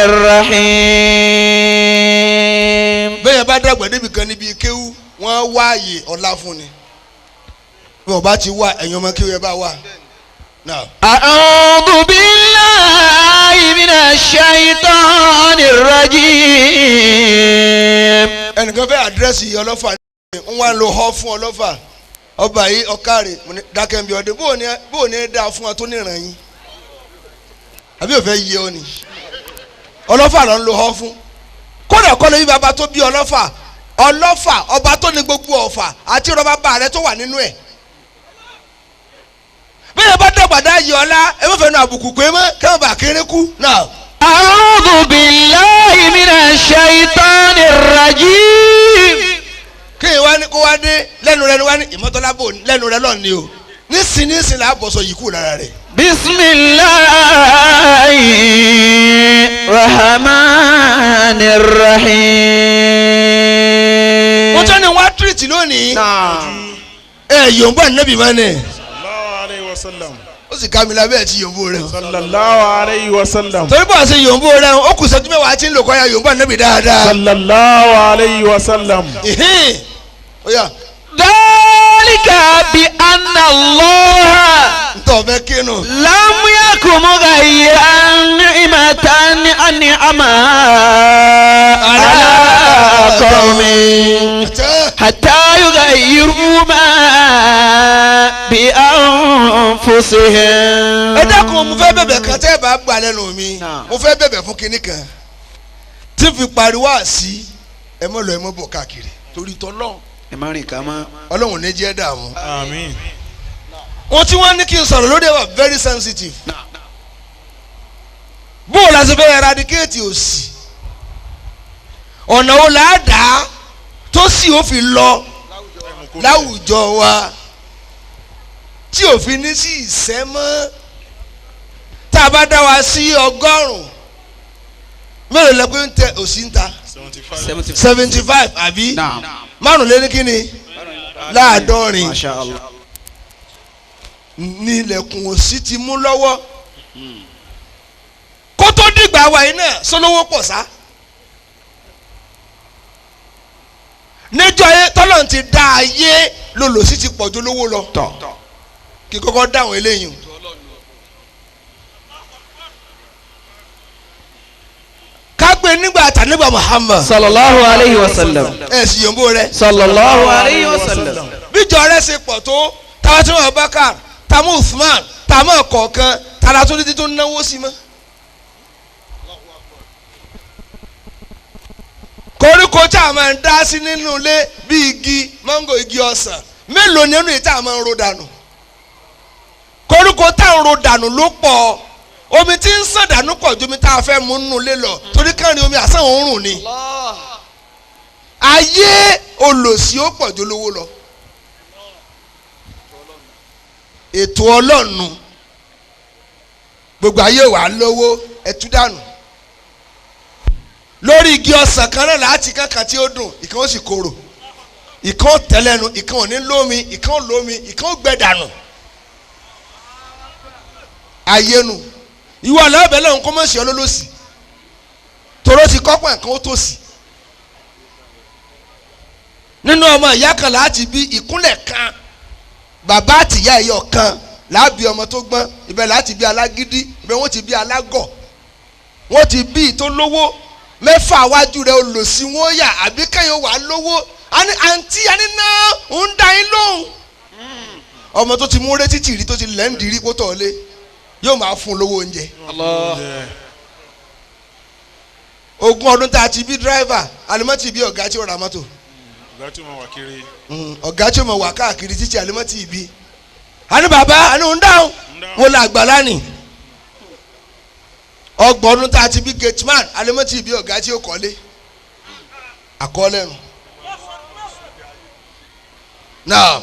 الرحيم. Bẹ́ẹ̀ bá dàgbà débi kan níbi kéwú wọ́n wá àyè ọ̀la fún ni bí wọ́n bá ti wá ẹ̀yin ọmọ kéwú ẹ bá wà. Now, أعوذ بالله من الشيطان الرجيم. Ẹnìkan fẹ́ àdírẹ́sì ọlọ́fà ní ń wá lo họ fún ọlọ́fà ọba yìí ọ̀kàrẹ̀ dákẹ́ nbí ọdẹ bó ní dáa fún ọ tó níran yín àbí òfẹ́ yí ọ ni ọlọ́fà ló ń lo họ fún kódà kọ́ ló bí baba tó bí ọlọ́fà ọlọ́fà ọba tó ní gbogbo ọ̀fà àti ìrọ̀ bàbá rẹ tó wà nínú ẹ̀ bẹ́ẹ̀ bá dàgbà dá yìí ọlá ẹ má fẹ́ nu àbùkù pé mọ́ kẹ́hìn bá kéré kú náà. أعوذ بالله من الشيطان الرجيم. Kéèyàn wá ní kó wá dé lẹ́nu rẹ ni wá ní ìmọ́tọ́lá bò lẹ́nu rẹ lọ́ọ̀ ni o nísìn nísìn là á bọ̀sọ̀ yìí kú lára rẹ̀. بسم الله الرحمن الرحيم. Wọ́n tún ní wọ́n á tírìtì lónìí. Ẹ yòǹbó ànábì máa nẹ̀. Sallallahu alayhi wa sallam. Ó sì ká mi lábẹ́ ẹ̀ tí yòǹbó rẹ̀. Sallallahu alayhi wa sallam. Torí bọ́ ṣe yòǹbó rẹ̀ ó kù sẹ́jú mẹ́wàá tí ń lò kọ́ya yòǹbó ànábì dáadáa. Sallallahu alayhi wa sallam. Ìhín. Ó yá. ذلك بأن الله Ntọ́ fẹ́ kínú. لم يك مغيرا نعمة أنعمها على قوم Àtẹ́. حتى يغيروا ما بأنفسهم. Ẹ dákun mo fẹ́ bẹ̀bẹ̀ kan tẹ́ ẹ bá gbà lẹ́nu mi mo fẹ́ bẹ̀bẹ̀ fún kinní kan tí fi pariwo àsí ẹ mọ̀ lọ ẹ mọ̀ bọ̀ káàkiri torí tọ́lọ́ Ẹ má rìn ká mọ́. Ọlọ́run ní jẹ́ dààmú. Àmín. Wọ́n tí wọ́n ní kí n sọ̀rọ̀ lórí ẹ̀ wà very sensitive. Bó o la ṣe fẹ́ eradicate òṣì ọ̀nà wo là á dà á tó sì ó fi lọ láwùjọ wa tí òfin ní sí ìṣẹ́ mọ́ tá a bá dá wa sí 100 mélòó lẹ pé ń tẹ òṣì ń ta 75. 75 àbí Naam. márùnléní kíni láàdọ́rin Masha Allah. ní ilẹ̀kùn òṣì ti mú lọ́wọ́ kó tó dìgbà wa yìí náà sọlọ́wọ́ pọ̀ sá níjọ́ ayé tọ́lọ̀ ti dá ayé lòlòsí ti pọ̀ ju lówó lọ Tọ̀. kí kọ́kọ́ dáhùn eléyìí. Kágbé nígbà tànígbà Muhammad sallallahu alayhi wa sallam. ẹ̀ sì yòǹbó rẹ̀ sallallahu alayhi wa sallam. bíjọ rẹ̀ ṣe pọ̀ tó táwa tí wọn Abubakar tàmú Usman tàmú ọ̀kọ̀ọ̀kan tààrà tó dídí tó náwó sí mọ́. Koríko tí a máa ń dá sí nínú ilé bí igi mángò igi ọsàn mélòó nínú yìí tá a máa ń ro dànù koríko tá a ń ro dànù ló pọ̀ omi tí ń sàn dànù pọ̀ ju omi tá a fẹ́ mú nínú ilé lọ torí kánrin omi àsán òórùn ni ayé olòṣì ó pọ̀ ju olówó lọ ètò ọlọ́run gbogbo ayé wà lówó ẹtú dànù lórí igi ọsàn kan náà láti kankan tí ó dùn ìkan ó sì korò ìkan ó tẹ̀lẹ́nu ìkan ò ní lómi ìkan ò lómi ìkan ó gbẹ dànù ayé nu ìwọ alábẹ́ lọ́hùn kó mọ̀ sí ọlọ́lọ́sì toró ti kọ́pọ̀ nǹkan ó tòsí nínú ọmọ ìyá kan láti bí ìkúnlẹ̀ kan bàbá àtìyá ẹ̀yọ kan láàbí ọmọ tó gbọ́n ibẹ̀ láti bí alágídí ibẹ̀ wọ́n ti bí alágọ̀ wọ́n ti bí tó lówó Mẹ́fà wájú rẹ̀ olòṣì wọn yà àbí kẹ́yìn wà lówó. Àǹtí àní náà ń dá yín lóhùn. Ọmọ tó ti mú rétí tìrí tó ti lẹ́ǹdì rí kó tọ̀ lé yóò máa fún un lówó oúnjẹ. Ogún ọdún tá a ti bí dírẹ́fà alimọ́tì bí ọ̀gá tí ó ra mọ́tò. Ọ̀gá tí ó máa wà kiri. Ọ̀gá tí ó máa wà káàkiri títí alimọ́tì bí. Àní bàbá àní ń dáhùn wọn là àgbàlá ni. Ọgbọ̀n ọdún tá a ti bí gateman alimọ́tì bí ọ̀gá tí ó kọ́lé. Àkọọ́lẹ̀ nù. Náà.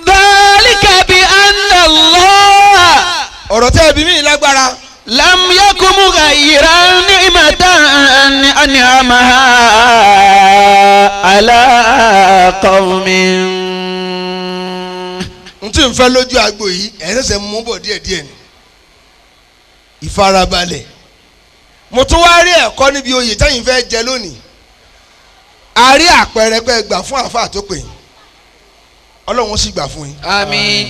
Dhalika bi anna Allah. Ọ̀rọ̀ tẹ́ ẹbí mi lágbára. Lam yaku mughayyiran ni'matan an'amaha ala qawmin. N tí n fẹ́ lójú agbo yìí ẹ̀ ṣẹ̀ṣẹ̀ mú bọ̀ díẹ̀díẹ̀ ni. Ìfarabalẹ̀. Mo tún wá rí ẹ̀kọ́ níbi oyè tẹ́yìn fẹ́ jẹ lónìí. A rí àpẹẹrẹ pé gbà fún àáfàá tó pè yín. Ọlọ́run sì gbà fún yín. Àmín.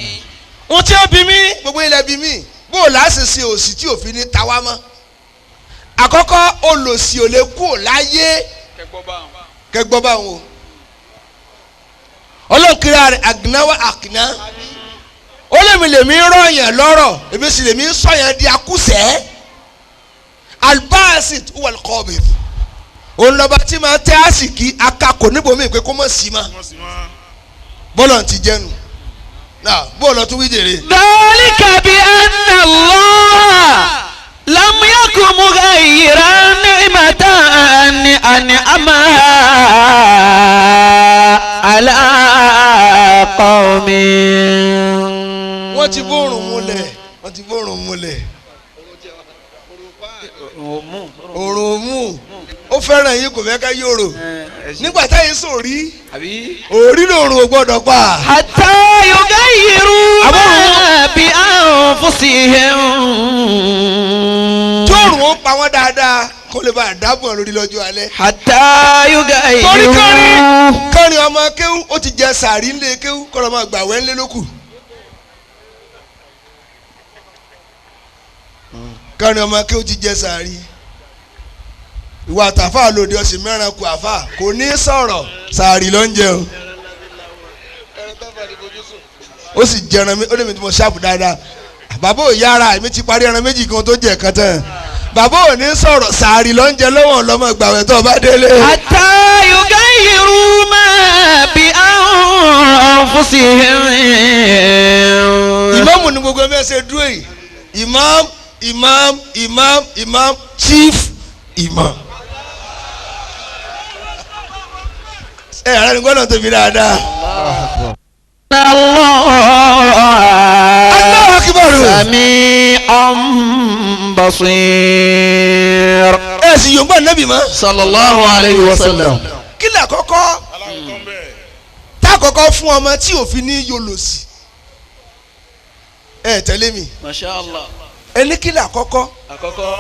N tí ó bí mi gbogbo ilẹ̀ bí mi bó o láṣìṣe òsì tí òfin ní ta wá mọ́. Àkọ́kọ́ olòṣì ò lè kú ò láyé kẹgbọ́ bá wọn o. Ọlọ́run kiri rẹ̀ àgìnáwá àkìná. Ó lèmi lèmi rọ̀yàn lọ́rọ̀ èmi sì lèmi sọ̀yàn di akúṣẹ̀. Albasit wal qabid. Òun lọ́ba tí máa tẹ́ àsìkí akakò níbomi pé kó mọ̀ sí ma. Bọ́lọ̀ ti jẹnu náà bọ́ọ̀lù tún wí jèrè. Dhalika bi anna Allah lam yaku mughayyiran ni'matan an'amaha ala qawmin. Wọ́n ti bóòrùn múlẹ̀ wọ́n ti bóòrùn múlẹ̀. Òrùn mú ó fẹ́ràn yín kò fẹ́ ká yòrò nígbà táyé sòrí òrí lòrùn ò gbọ́dọ̀ pa. Hatta yughayyiru ma bi anfusihim. Tí òrùn ó pa wọ́n dáadáa kó lè bá a dábọ̀ lórí lọ́jọ́ alẹ́. Hatta yughayyiru. Torí kẹrin ọmọ kéwú ó ti jẹ sàrí ńlẹ̀ kéwú kọ́ lọ́mọ gbàwẹ́ ńlẹ̀ lókù. Kẹrin ọmọ kéwú ti jẹ sàrí. Ìwà àtàfà lòdì ọ̀sìn mẹ́ran kù àfà kò ní sọ̀rọ̀ sàárì ló ń jẹun. Ó sì jẹran ó lè mi tí mo ṣáàpù dáadáa. Bàbá ò yára èmi ti parí ẹran méjì kan tó jẹ kan tán. Bàbá ò ní sọ̀rọ̀ sàárì ló ń jẹ lọ́wọ́ lọ́mọ ìgbàwẹ̀ tó bá délé. Hatta yughayyiru ma bi anfusihim. Ìmáàmù ni gbogbo ẹgbẹ́ ṣe dúró yìí. Imam imam imam imam chief imam. Ẹ ara ni gbọ́dọ̀ tóbi dáadáa. Allahu akbar. Sami'un basir. Ẹ sì yóò gbọ́ nẹ́bì mọ́. Sallallahu alayhi wa sallam. Kí ni àkọ́kọ́ tá àkọ́kọ́ fún ọmọ tí òfin ní yòlòsì? Ẹ tẹ̀lé mi. Masha Allah. Ẹni kí ni àkọ́kọ́? Àkọ́kọ́.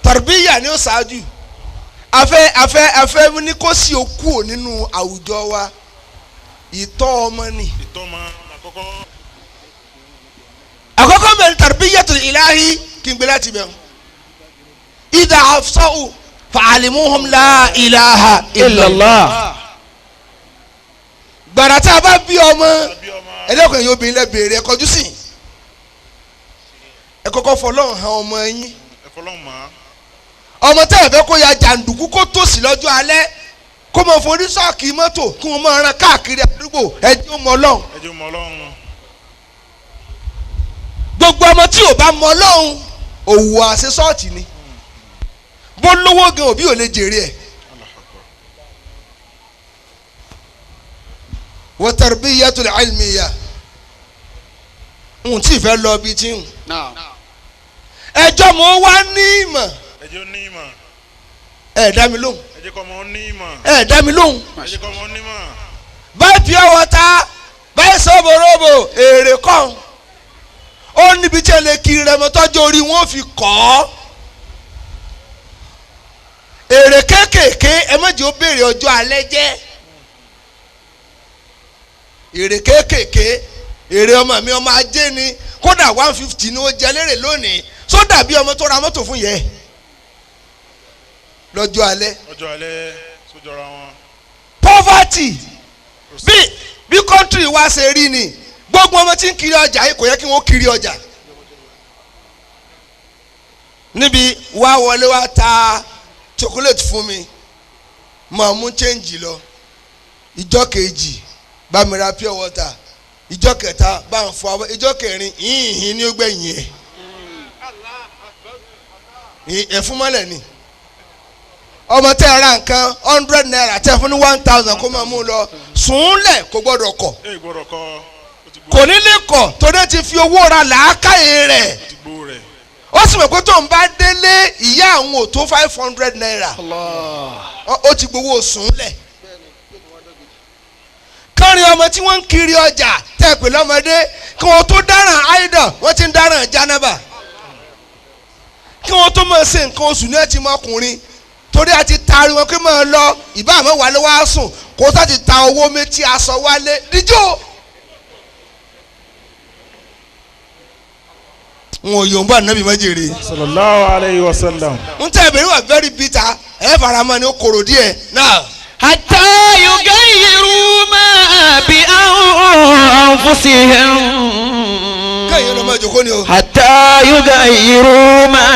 Tàrbíyà ni ó ṣáájú. Afẹ́ ní kó sí okú ò nínú àwùjọ wa. Ìtọ́ ọmọ ni. Ìtọ́ ọmọ àkọ́kọ́. Àkọ́kọ́ bẹ̀rẹ̀ tarbiyatul ilahi kí n gbé láti bẹ̀rù. Idha afsa'u fa'alimuhum la ilaha illallah. Gbàrà tá a bá bí ọmọ ẹlẹ́kùnrin yóò bí ilẹ̀ béèrè ẹ kọjú sí. Ẹ kọ́kọ́ fọlọ́run hàn ọmọ yín. Ọmọ tẹ́ ẹ fẹ́ kó ya jàǹdùkú kó tòṣì lọ́jọ́ alẹ́ kó mọ forí sọ́ọ̀kì mọ́tò kí wọ́n máa ran káàkiri àdúgbò ẹjẹ́ ó mọ Ọlọ́run. Ẹjẹ́ ó mọ Ọlọ́run. Gbogbo ọmọ tí ò bá mọ Ọlọ́run òwò àṣẹ sọ́ọ̀tì ni bó lówó gan òbí ò lè jèrè ẹ̀. Wa tarbiyatul ilmiya n tí ì fẹ́ lọ bí tí ń. Ẹjọ́ mo wá ní ìmọ̀. Ẹjọ́ ní ìmọ̀. Ẹ dá mi lóhùn. Ẹ jẹ́ kọ́ ọmọ ní ìmọ̀. Ẹ dá mi lóhùn. Ẹ jẹ́ kọ́ ọmọ ní ìmọ̀. Báyìí pure water báyìí sọ́bọ̀rọ̀bọ̀ èrè kàn. Ó níbi tí ẹ lè kiri rẹ mọ́ tọ́jú orí wọn fi kọ́ ọ́. Èrè kéékèèké ẹ má jẹ́ ó béèrè ọjọ́ alẹ́ jẹ́. Èrè kéékèèké èrè ọmọ mi ọmọ ajé ni kódà 150 ni ó jẹ lérè lónìí sódà bí ọmọ tó ra mọ́tò fún yẹ. Lọ́jọ́ alẹ́. Ọjọ́ alẹ́ sójọra wọn. Poverty, bí country wa ṣe rí ni, gbogbo ọmọ tí ń kiri ọjà yìí, kò yẹ kí wọ́n kiri ọjà níbi wá wọlé wá ta chocolate fún mi, máa mú change lọ. Ìjọ́ kejì, bá mi ra pure water. Ìjọ́ kẹta, bá ń fọ abọ́. Ìjọ́ kẹrin, yìnyín ní ó gbẹ̀yìn ẹ̀ ẹ̀fún mọ́lẹ̀ ni. Ọmọ tẹ́ ẹ ra nǹkan ₦100, tẹ́ ẹ fún ní 1,000, kó máa mú lọ sùnlẹ̀, kò gbọ́dọ̀ kọ̀. Ẹ gbọ́dọ̀ kọ́. Ó ti gbó. Kò ní lè kọ̀ torí ó ti fi owó ra làákàyè rẹ̀. Ó ti gbó rẹ̀. Ó sì mọ̀ pé tó ń bá délé, ìyá àwọn ò tó ₦500. Ó ti gbowó sùnlẹ̀. Kọrin ọmọ tí wọ́n ń kiri ọjà tẹ́ pè lọ́mọdé, kí wọ́n tó dáràn áìdàn, wọ́n ti ń dáràn jánábà. Kí wọ́n tó máa ṣe nǹkan oṣù ní ẹ̀ ti mọ ọkùnrin, torí a ti taari wọn pé máa lọ ìbá àmọ́ wálé wá sùn, kó sá ti ta owó méjì aṣọ wálé díjọ́. N ò yòǹbó ànábì mọ́jèrè. Sallallahu alayhi wa sallam. N tẹ́ ìbéèrè wà very bitter, ẹ fara mọ́ ni, ó korò díẹ̀ náà. حتى يغيروا ما بأنفسهم. Kéèyàn ló máa jòkó ni o. حتى يغيروا ما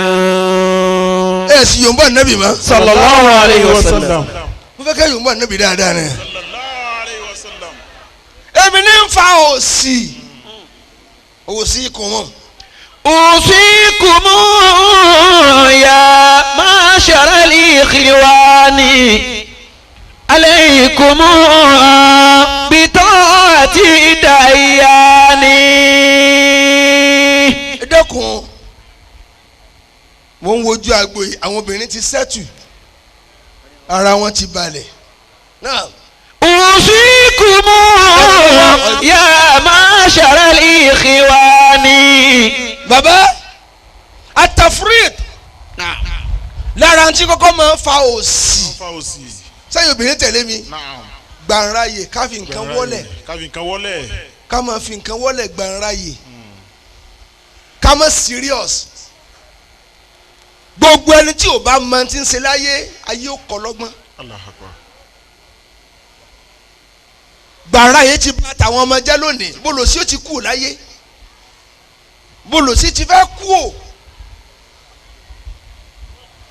بأنفسهم. Ẹ sì yòǹbó ànábì mọ́. صلى الله عليه وسلم. Mo fẹ́ kẹ́ yòǹbó ànábì dáadáa ni. Sallallahu alayhi wa sallam. Èmi ní ń fa òsì òsì ikùn wọn. أوصيكم يا معشر الإخوان، عليكم بطاعة ديان. Ẹ dẹ́kun, mo ń wojú agbo yìí, àwọn obìnrin ti sẹ́tù, ara wọn ti balẹ̀ náà. أوصيكم يا معشر الإخوان. Bàbá atafrit lára tí kọ́kọ́ máa ń fa òsì. Wọ́n fa òsì. Sẹ́yìn obìnrin, tẹ̀lé mi. Naam. Gbàǹráyè, ká fi nǹkan wọ́lẹ̀. Ká fi nǹkan wọ́lẹ̀. Ká máa fi nǹkan wọ́lẹ̀, gbàǹráyè, ká má serious. Gbogbo ẹni tí ò bá mọ ti ń ṣe láyé, ayé ó kọ́ lọ́gbọ́n. Allahu akbar. Gbàǹráyè ti bá tàwọn ọmọ jẹ́ lónìí. Bólòsí ó ti kú láyé, bólòsí ti fẹ́ kú o.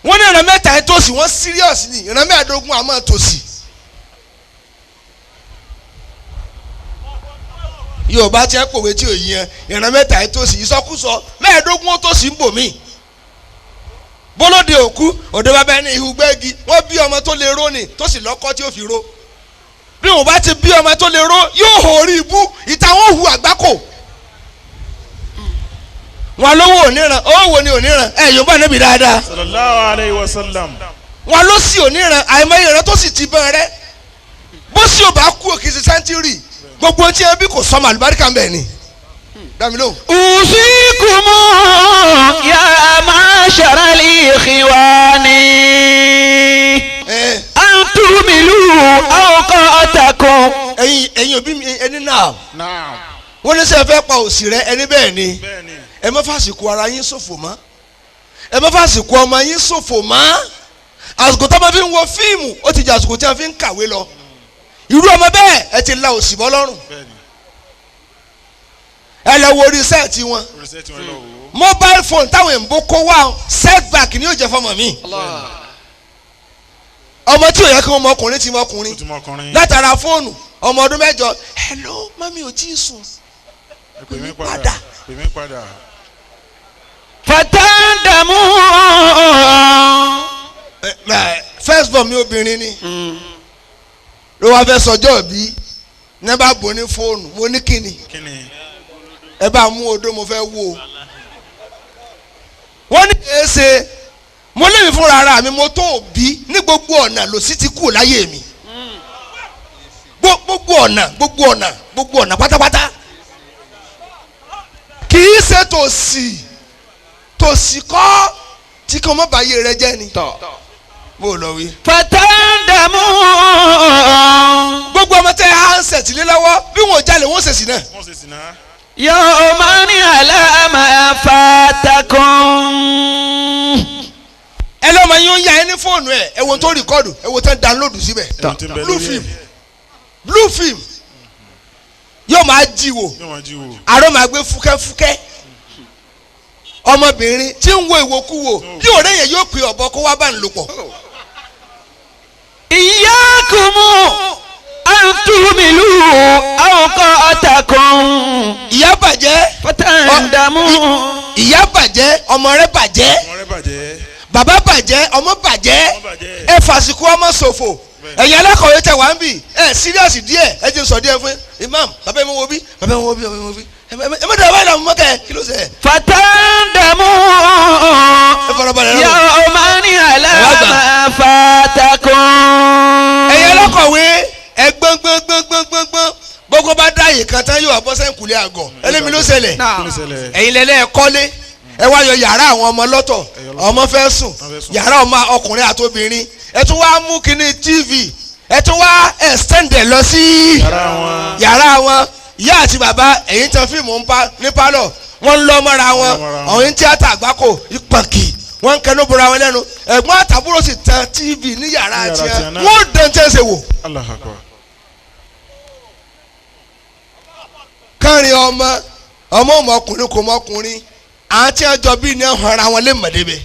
Wọ́n ní ìran mẹ́ta ẹ̀ tòsí, wọ́n serious ni. Ìran 15 àmọ́ tòsí. Yorùbá ti ẹ̀ pòwe tí ò yí yẹn, ìran mẹ́ta ẹ̀ tòsí, ìsọkúsọ. 15 ó tòsí ń bò mí. Bólóde òkú òde bàbá ẹni ihu gbẹ́gi, wọ́n bí ọmọ tó lè ró ni, tó sì lọ́kọ́ tí ó fi ró. Bí wọn bá ti bí ọmọ tó lè ró, yóò hò orí ibú ìta, wọn hu àgbákò. Wọn lówó oníran, owó wo ni oníran? Ẹ Yorùbá níbi dáadáa. Sallallahu alayhi wa sallam. Wọn ló sì oníran, àìmọye ìran tó sì ti bọ́n rẹ. Bó sì ò bá kú, òkè sí sẹ́ńtírì, gbogbo tí ẹ bí kò sọmọ àlùbáríkà ń bẹ̀ ni. Dami lóhùn. أوصيكم يا معشر الإخوان ẹ أن تهملوا أوقاتكم. Ẹ̀yin òbí mi, ẹni náà. Naam. Wọ́n ní sẹ́ fẹ́ pa òsì rẹ, ẹni bẹ́ẹ̀ ni. Bẹ́ẹ̀ni. Ẹ má fàsìkò ara yín ṣòfò mọ́, ẹ má fàsìkò ọmọ yín ṣòfò mọ́. Àsìkò tó máa fi ń wo fíìmù, ó ti jẹ́ àsìkò tí wọ́n fi ń kàwé lọ. Irú ọmọ bẹ́ẹ̀, ẹ ti la òsì bọ́ lọ́rùn. Bẹ́ẹ̀ni. Ẹ lọ wo orí set wọn. Oríṣẹ́ tí wọ́n lọ wò ó. Mobile phone táwọn èèyàn kó wá, setback ni yóò jẹ́ fọmọ mi. Ọmọ tí ò yẹ kí wọ́n mọ ọkùnrin ti mọ Ó ọkùnrin ti mọ ọkùnrin. látara fóònù. Ọmọ ọdún 8, "Hello mummy, ò tí ì sùn." Ẹ pè mí padà. padà. Pè mí padà. فتندموا. Ẹ, first born mi obìnrin ni, ló wá fẹ́ sọjọ́ bí ní bá bò ní fóònù. Mo ní kíni? Kíni? Ẹ bá mú odó, mo fẹ́ wò ó. Wọ́n ní kìí ṣe mo lémi fúnra ara mi, mo tó òbí ní gbogbo ọ̀nà lòsí ti kú láyé mi. Gbogbo ọ̀nà, gbogbo ọ̀nà, gbogbo ọ̀nà pátápátá. Kì í ṣe tòsí tòsí kọ́ tí kò mọ́ báyé rẹ jẹ́ ni mo lọ wí. فتندموا. Gbogbo ọmọ tẹ handset lé lọ́wọ́, bí wọn ò jalè, wọn ò ṣèṣì náà. Wọ́n ṣe sì náà. يوما على ما فاتكم. Ẹ lọ́mọ yín ó ń ya ẹ ní fóònù ẹ, ẹ wo tó record, ẹ wo tó ń download síbẹ̀. Ẹ̀wọ̀n tí ń bẹ Blue lórí ẹ̀. film, blue film yóò máa jí wò. Yóò máa jí wò. Àrò máa gbé fúkẹ́fúkẹ́. Ọmọbìnrin tí ń wo ìwòkuwò bí ọ̀rẹ́ yẹn yóò pè ọ̀bọ kó wá bá ń lò pọ̀. إياكم أن تهملوا أوقاتكم Ìyá bàjẹ́. فتندموا. Ìyá bàjẹ́, ọmọ rẹ bàjẹ́. Ọmọ rẹ bàjẹ́. Bàbá bàjẹ́, ọmọ bàjẹ́. Ọmọ bàjẹ́. Ẹ fàsìkò ọmọ ṣòfò. Ẹ̀yin alákọ̀wé tẹ wá ń bì, ẹ serious díẹ̀, ẹ jẹ́ sọ díẹ̀ fún imam. Bàbá mi wo bí, bàbá mi wo bí, bàbá mi wo bí, ẹ má dàbá ìlànà mọ́kẹ́, kí ló ṣe? فتندموا Ẹ farabalẹ̀ lọ́wọ́. يوما على ما فاتكم. Ẹ̀yin alákọ̀wé, ẹ gbọ́n gbọ́n gbọ́n gbọ́n gbọ́n gbọ́n. Gbogbo bá dá yìí kan tán, yóò wá bọ́ sẹ́ńkùlé àgọ̀ ẹlẹ́mi ló ṣẹlẹ̀. Kí ló ṣẹlẹ̀? Ẹ̀yin lẹ́lẹ́ ẹ kọ́lé, ẹ wá yọ yàrá àwọn ọmọ lọ́tọ̀, ọmọ fẹ́ sùn, yàrá ọmọ ọkùnrin àtobìnrin. Ẹ tún wá mú kinní TV, ẹ tún wá extend ẹ lọ sí Yàrá wọn. yàrá wọn. Ìyá àti bàbá ẹ̀yin tan fíìmù ń pa ní pálọ̀, wọ́n ń lọ mọ́ra wọn. Mọ́ra wọn. Àwọn tíátà àgbákò ìpànkì, wọ́n ń kẹnu bora wọn lẹ́nu. Ẹ̀gbọ́n àtàbúrò sì tan TV ní yàrá Ní yàrá tiẹ̀, tiẹ̀ náà. wọ́n dán tẹ́ ṣe wò. Allahu Akbar. Kárin ọmọ ọmọ ọmọkùnrin kò mọkùnrin, àwọn tí wọ́n jọ bí ní ọ̀hún ara wọn lè mọ̀ débẹ̀.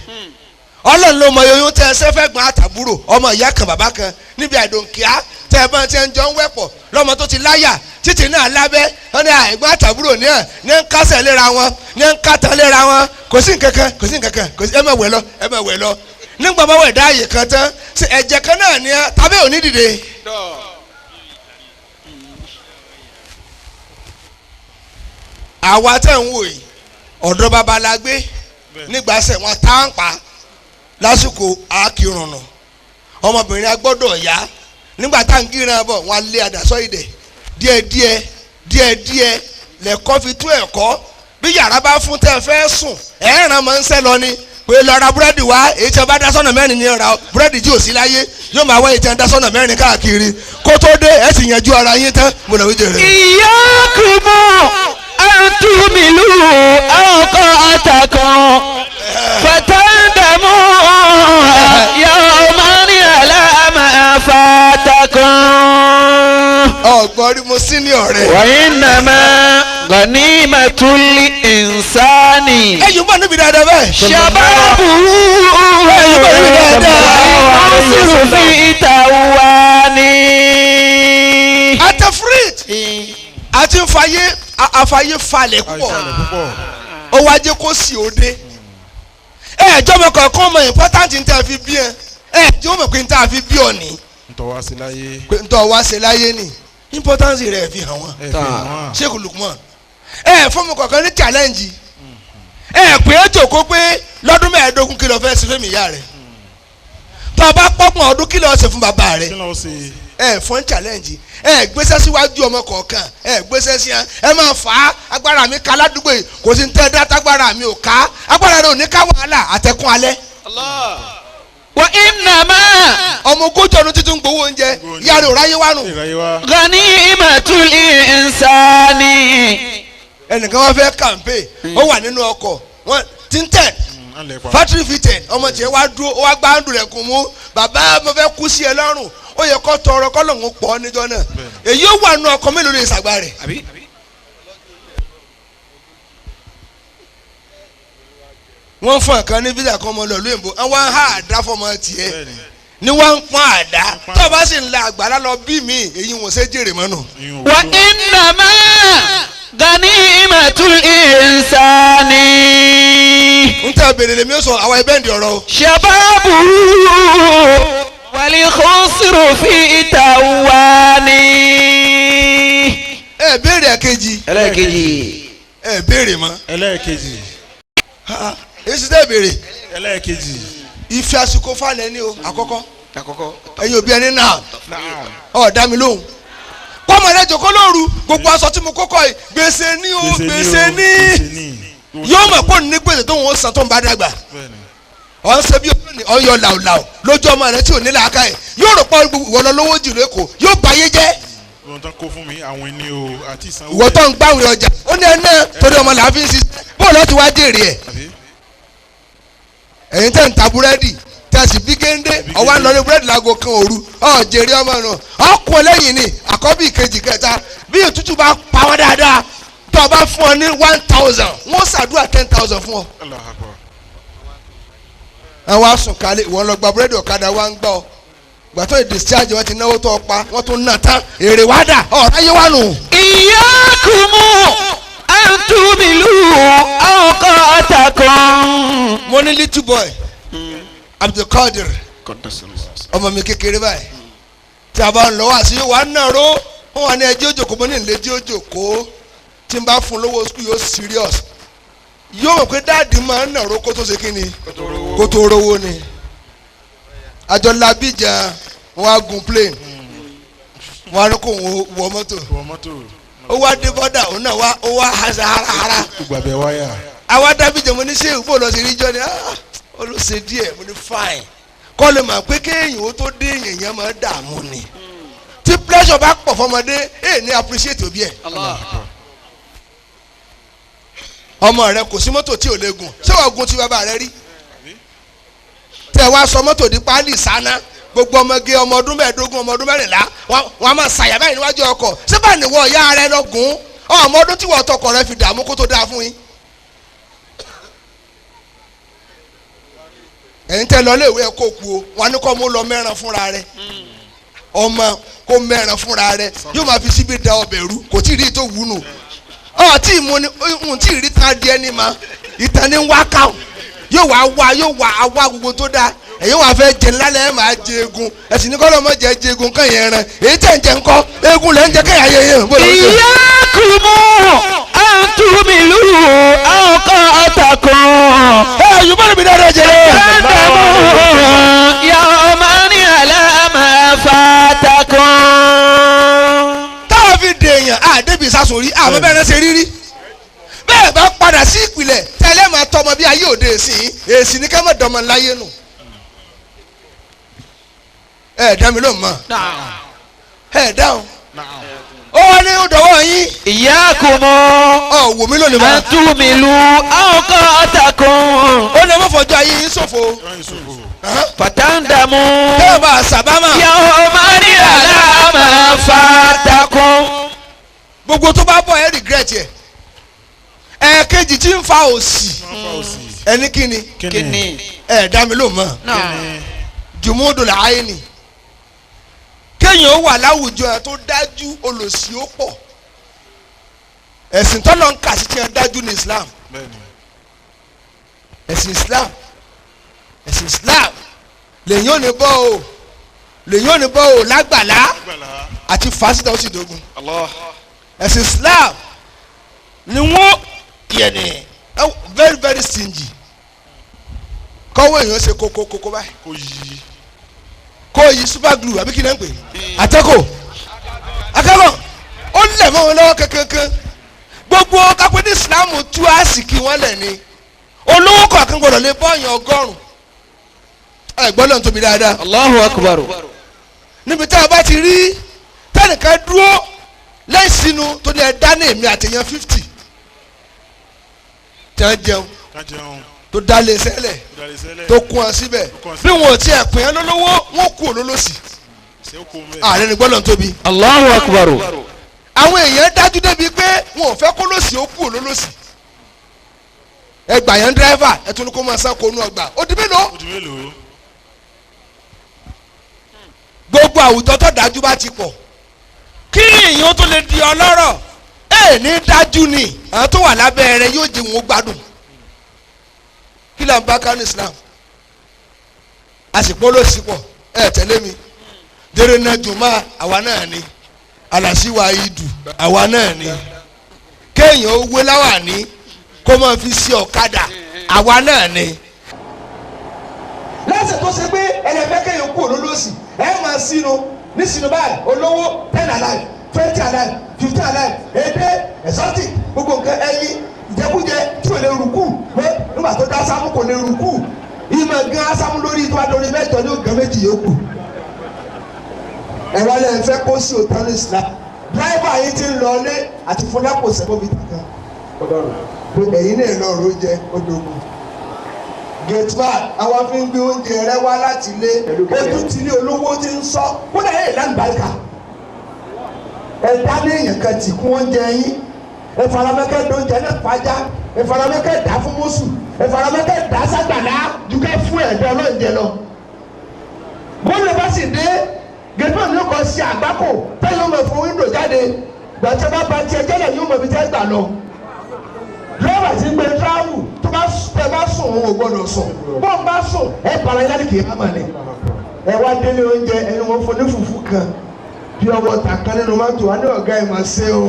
Ọlọ́run ló mọ oyún tẹ ẹsẹ̀ fẹ́ gbọ́n àtàbúrò, ọmọ ìyá kan bàbá kan níbi àìdòǹkìá tẹ ẹ bá ti ń jọ ń wẹ̀pọ̀ lọ́mọ tó ti láyà títì náà lábẹ́ wọn ní àìgbọ́n àtàbúrò ní ẹ̀ ní ń kásẹ̀ léra wọn, ní ń kátà léra wọn. Kò sí nǹkankan, kò sí nǹkankan, kò sí. Ẹ má wẹ̀ lọ, ẹ má wẹ̀ lọ. Nígbà bá wẹ̀ dá àyè kan tán, ṣe ẹ̀jẹ̀ kan náà ní ẹ tàbí òní dìde. Àwa tẹ̀ ń wò yìí, ọ̀dọ́ bàbá la gbé nígbàsẹ̀ wọn tá ń pa lásìkò àkìrùnà. Ọmọbìnrin agbọ́dọ̀ yá nígbà tá ń gíran bọ̀, wọn lé àdàsọ́ ìdẹ̀ díẹ̀díẹ̀ díẹ̀díẹ̀ lẹ́kọ́ fi tú ẹ̀kọ́. Bí yàrá bá fún tẹ́ ẹ fẹ́ sùn, ẹ̀ẹ́ràn máa ń sẹ́ lọ ni pé lọ ra búrẹ́dì wá. Èyí tí wọ́n bá dá sọ́nà mẹ́rin ni ra búrẹ́dì tí ò sí láyé, yóò máa wá èyí tí wọ́n dá sọ́nà mẹ́rin káàkiri kó tó dé. Ẹ̀ sì yanjú ara yín tán, mo lọ wí jèrè. إياكم أن تهملوا أوقاتكم فتندموا يوما على ما فاتكم. Ọ̀gbọ́n rí mo sí ní ọ̀rẹ́. وإنما غنيمة الإنسان Ẹ̀yin bọ̀ níbi dáadáa bẹ́ẹ̀. شبابه والعسر في تواني. Àtẹ̀fúrìt àti nfàyè àfàyè falẹ̀ púpọ̀. Àìsàlẹ̀ púpọ̀. Ó wá jẹ́ kó sì ó dé. Ẹ jọmọ kọ̀ọ̀kan mọ important n tẹ́ fi bí ẹ, ẹ jẹ́ mọ̀ pé n tẹ́ fi bí ọ ní Ntọ́ wá sí láyé. pé n tọ́ wá ṣe láyé ni importance rẹ̀ fi hàn wọ́n. Ẹ fi hàn wọ́n. Sheikh Lukman, ẹ fún mi kọ̀ọ̀kan ní challenge. Ẹ pé é jòkó pé lọ́dún 15, kí ló fẹ́ ṣe fẹ́mi ìyá rẹ̀? Tó o bá pọ́pọ́n ọdún, kí ló ṣe fún bàbá rẹ̀? Kí ló ṣe? Ẹ fún challenge, ẹ gbéṣẹ́ síwájú ọmọ kọ̀ọ̀kan, ẹ gbéṣẹ́ sí ẹ, ẹ máa fà á. Agbára mi ká ládùúgbò yìí, kò sí ní tẹ́ dá tágbára mi ò ká. Agbára rẹ ò ní ká wàhálà àtẹkùn alẹ́. وإنما Ọmọ 40 ọdún títún gbowó oúnjẹ, ìyá rẹ ò ráyé wá nù. Ìráyé wá. غنيمة الإنسان. Ẹnìkan wọn fẹ́ kàǹpé, ó wà nínú ọkọ̀ wọn tinted Alẹ́ pa. factory fitted. Ọmọ tiẹ̀ wá dúró, ó wá gbá àndù rẹ̀ kùn mú. Bàbá, mo fẹ́ kú sí ẹ lọ́rùn. Ó yẹ kó tọrọ kọ́ lòun pọ̀ níjọ́ náà. Èyí ó wà nínú ọkọ̀ mélòó lè ṣàgbá rẹ̀. Wọ́n fún ẹ̀kan ní visa kan, ọmọ lọ lóyìnbó, wọ́n á há àdá fọmọ tiẹ̀ Bẹ́ẹ̀ni. ni wọ́n ń pọ́n àdá. Tó o bá sì ń la àgbàlá lọ bí mi, èyí wọn ṣe jèrè mọ́nù. Ìyún òwúrọ̀. وإنما غنيمة الإنسان N tẹ́ bèrè lèmi ó sọ àwọn ẹbẹ́ ǹdí ọ̀rọ̀ o. شبابه والخسر في تواني. Ẹ béèrè ẹ̀kejì. Ẹlẹ́ẹ̀kejì. Ẹ béèrè mọ́. Ẹlẹ́ẹ̀kejì. Èyí sì tẹ́ béèrè. Ẹlẹ́ẹ̀kejì. Ìfi àsìkò falẹ̀ ni o àkọ́kọ́. Àkọ́kọ́. Ẹ̀yin òbí ẹni náà ọ̀ dá mi lóhùn. Kọ́mọ rẹ jòkó lóru, gbogbo aṣọ tí mo kókọ yìí, gbèsè ní o, gbèsè ní. Gbèsè ní. Yóò mọ̀ pé òun ní gbèsè tó ń san tó ń bá dàgbà. Bẹ́ẹ̀ni. Ọ̀ ń ṣe bí ọ̀yọ́ làwùlàwù lójú ọmọ rẹ tí ò ní làákà yìí, yóò rò pọ̀ ìwọ lọ lówó jù lẹ́kọ̀ọ́, yóò báyé jẹ́. Wọ́n tán kó fún mi àwọn ẹni o àti ìsanwó. Ìwọ tó ń gbàwìn ọjà ó ní ẹ náà torí ọmọ làá fi ń ṣiṣẹ́ bóòlù ó ti wá jèrè ẹ̀. Ẹ̀yin tẹ́ ń ta búrẹ́dì tẹ́ a sì bí géńdé ọwọ́ à ń lọ ní búrẹ́dì láago kan òru ọ̀ jèrè ọmọ nù ọkùn lẹ́yìn ni àkọ́bí ìkejì kẹta bí òtútù bá pa wọ́n dáadáa tó o bá fún ọ ní 1,000 wọ́n ṣàdúrà 10,000 fún ọ. Àwọn asùnkálẹ̀ ìwọ lọ gba búrẹ́dì ọ̀kadà wa ń gbọ́ ọ gbàtọ́ ìdísíjáde wọn ti náwó tó ọ pa wọ́n tún ná tán èrè wá dà ọ̀rọ̀ ayé wà nù. Iyyakum an tumilu awqatakum. Mo ní little boy Abdulkadir ọmọ mi kékeré báyìí tí a bá ń lọ wá sí wà á nàró wọn wà ní ẹjẹ òjòkó mo ní ìlẹ́jẹ́ òjòkó tí n bá fún lówó school yóò serious yóò mọ̀ pé dáàdì máa ń nàró kó tó ṣe kí ni kó tó rówó ni àjọ labíjà wọn á gun plane wọn á ní kó wọ mọ́tò ó wá dé bọ́dà òun náà wá ó wá hasa harahara àwa dábìjà mo ní ṣé ìbò lọ sí rí jọ ni ó ló ṣe díẹ̀ mo ní fine kọ́ lè mọ̀ pé kéèyàn ó tó dé èèyàn yẹn máa dààmú ni tí pressure bá pọ̀ fọmọdé èè ní appreciate òbí ẹ̀. Ọmọ rẹ kò sí mọ́tò tí ò lè gùn ṣé wàá gun ti bàbá rẹ rí tẹ wá sọ mọ́tò di páálí sáná gbogbo ọmọge ọmọ ọdún 15 ọmọ ọdún 14 wọn a máa ṣàyà báyìí níwájú ọkọ̀ ṣé bá níwọ̀ ọ̀yá rẹ lọ gùn ọmọ ọdún tí wọ́n tọkọ rẹ fi dààmú kó tó dáa fún yín. Ẹ̀yin tẹ́ lọ léèwé ẹ̀ kó ku o wọn ní kọ́ mo lọ mẹ́ran fúnra rẹ ọmọ kó mẹ́ran fúnra rẹ yóò máa fi síbi da ọbẹ̀ rú kò tí ì rí tó wù nù ọ tí ì mú ni n tí ì rí tán díẹ̀ ní ma ìtàn ní wá ká yóò wá wá yóò wá wá gbogbo tó dáa ẹ̀yin wà fẹ́ jẹ ńlá lẹ́yìn máa jẹ egun ẹ̀sìn ní kọ́lọ́ mọ́ jẹ jẹ egun kàn yẹn rẹ èyí tẹ̀ ń jẹ ńkọ́ egun lẹ́ ń jẹ kẹ́yà yẹ yẹn. Iyyakum an tumilu awqatakum. Ẹ yorùbá mi dáadáa jẹ lọ. Yawman ala ma fatakum. Táwọn fi dèèyàn àdébì sásòrí àwọn bẹ́ẹ̀ náà ṣe rírí bẹ́ẹ̀ bá padà sí ìpìlẹ̀ tẹ́lẹ̀ máa tọmọ bí ayé òde èsì èsì ní ká má dọmọ láyé nù. Ẹ dá mi lóhùn mọ́ ẹ dáhùn ó wá ní ọ̀dọ̀wọ́ yín. Iyyakum ọ wò mí lónìí mọ́. an tumilu awqatakum. Ó ní ọmọ fọjọ́ ayé yín ṣòfò. Fatandamu. Bẹ́ẹ̀ bá a sábàmà. Yawman ala ma fatakum. Gbogbo tó bá bọ̀ ẹ regret yẹ. Ẹ̀ẹ̀kejì tí ń fa òsì ẹni kíni ẹ dá mi lóhùn mọ́. Jùmúdùn láàyè ni kéèyàn ó wà láwùjọ ẹ tó dájú olòṣì ó pọ̀ ẹ̀sìn tọ́lọ̀ ń kà sí tí wọ́n dájú ní Islam ẹ̀sìn Islam ẹ̀sìn Islam lèyìn ò ní bọ́ o lèyìn ò ní bọ́ o lágbàlá àti fásitì ó sì dógún ẹ̀sìn Islam ni wọ́n yẹ̀nì very very stingy kọ́wọ́ èèyàn ṣe kókó kókó báyìí kó yí super glue àbí kí ni ẹ ń pè àtẹ́kọ̀ akẹ́kọ̀ọ́ ó lẹ̀ mọ́ wọn lọ́wọ́ kankankan gbogbo kápẹ́ ní Islam tú àsìkí wọn lẹ̀ ni olówó kọ̀ọ̀kan gbọ́dọ̀ lè bọ́ọ̀yàn 100 ẹ gbọ́dọ̀ tóbi dáadáa. Allahu akbar. Níbi tá a bá ti rí tẹnìkan dúró lẹ́yìn sínú tó ní ẹ dá ní èmi àtẹ̀yàn 50 tí wọ́n jẹun tó dálé sẹ́lẹ̀ tó kún ọ síbẹ̀ bí wọn ò tiẹ̀ pín ẹ lólówó wọn kú olólòsì ààrẹ ni gbọ́dọ̀ tóbi. Allahu akbar. Àwọn èèyàn dájú débi pé wọn ò fẹ́ kó lòsì ó kú olólòsì ẹ gbà yẹn dírẹ́fà ẹ tún ní kó máa sá konú ọgbà ó di mélòó. Gbogbo àwùjọ tó dájú bá ti pọ̀ kí èèyàn tó lè di ọlọ́rọ̀ ẹ ní dájú ni àwọn tó wà lábẹ́ rẹ yóò jẹ́ wọn gbádùn. Kí là ń bá kánú Islam àsìkò ló sì pọ̀ ẹ tẹ̀lé mi dèrè náà jùmọ̀ àwa náà ni alàsíwá idù àwa náà ni kéèyàn ó wé láwàní kó máa fi sí ọ̀kadà àwa náà ni. Lẹ́sẹ̀ tó ṣe pé ẹlẹ́fẹ́ kéèyàn kú olólùsì ẹ máa sínú nísìnyí báyìí olówó 10 alive 20 alive 15 alive èdè exotic gbogbo nǹkan ẹyin ìjẹkújẹ tí ò lè rúkú pé nígbà tó dá sámú kò lè rúkú ìmọ̀ gan sámú lórí tó wá lórí mẹ́jọ ní ògàn méjì yòókù. Ẹ̀rọ alẹ́ fẹ́ kó sí òtán ní Islam. Dráìvà yìí ti ń lọlé àti fúnlápò sẹ́kọ̀bìtà kan. Pé ẹ̀yin náà lọ ró jẹ odògùn. Gateman àwọn fi ń gbé oúnjẹ rẹ wá láti ilé ojú ti ní olówó ti ń sọ kódà yẹ ìlànà ẹ̀dá ní èèyàn kan tì kún oúnjẹ yín ẹ̀faramẹ́kẹ́ dóúnjẹ náà fàájà ẹ̀faramẹ́kẹ́ dà fún mọ́sù ẹ̀faramẹ́kẹ́ dà sàgbàlá ju ká fún ẹ̀dá ọlọ́ọ̀jẹ lọ. Bọ́lá bá sì dé gateman ló kọ́ sí àgbákò tẹ́lẹ̀ yóò mọ̀ fún wíńdò jáde gbàtẹ́ bá ba tiẹ̀ jẹ́lẹ̀ yóò mọ̀ fi tẹ́ gbà lọ. Dírẹ́bà ti ń gbé tíráwù tó bá tẹ bá sùn òun ò gbọdọ̀ sùn bọ́ọ̀ bá sùn ẹ bàrà yín láti kì í má ní. Ẹ wá délé oúnjẹ ẹni wọn fún ní fùfú kan bí ọwọ́ ta kan nínú mọ́tò wa ní ọ̀gá ẹ̀ máa ṣe o.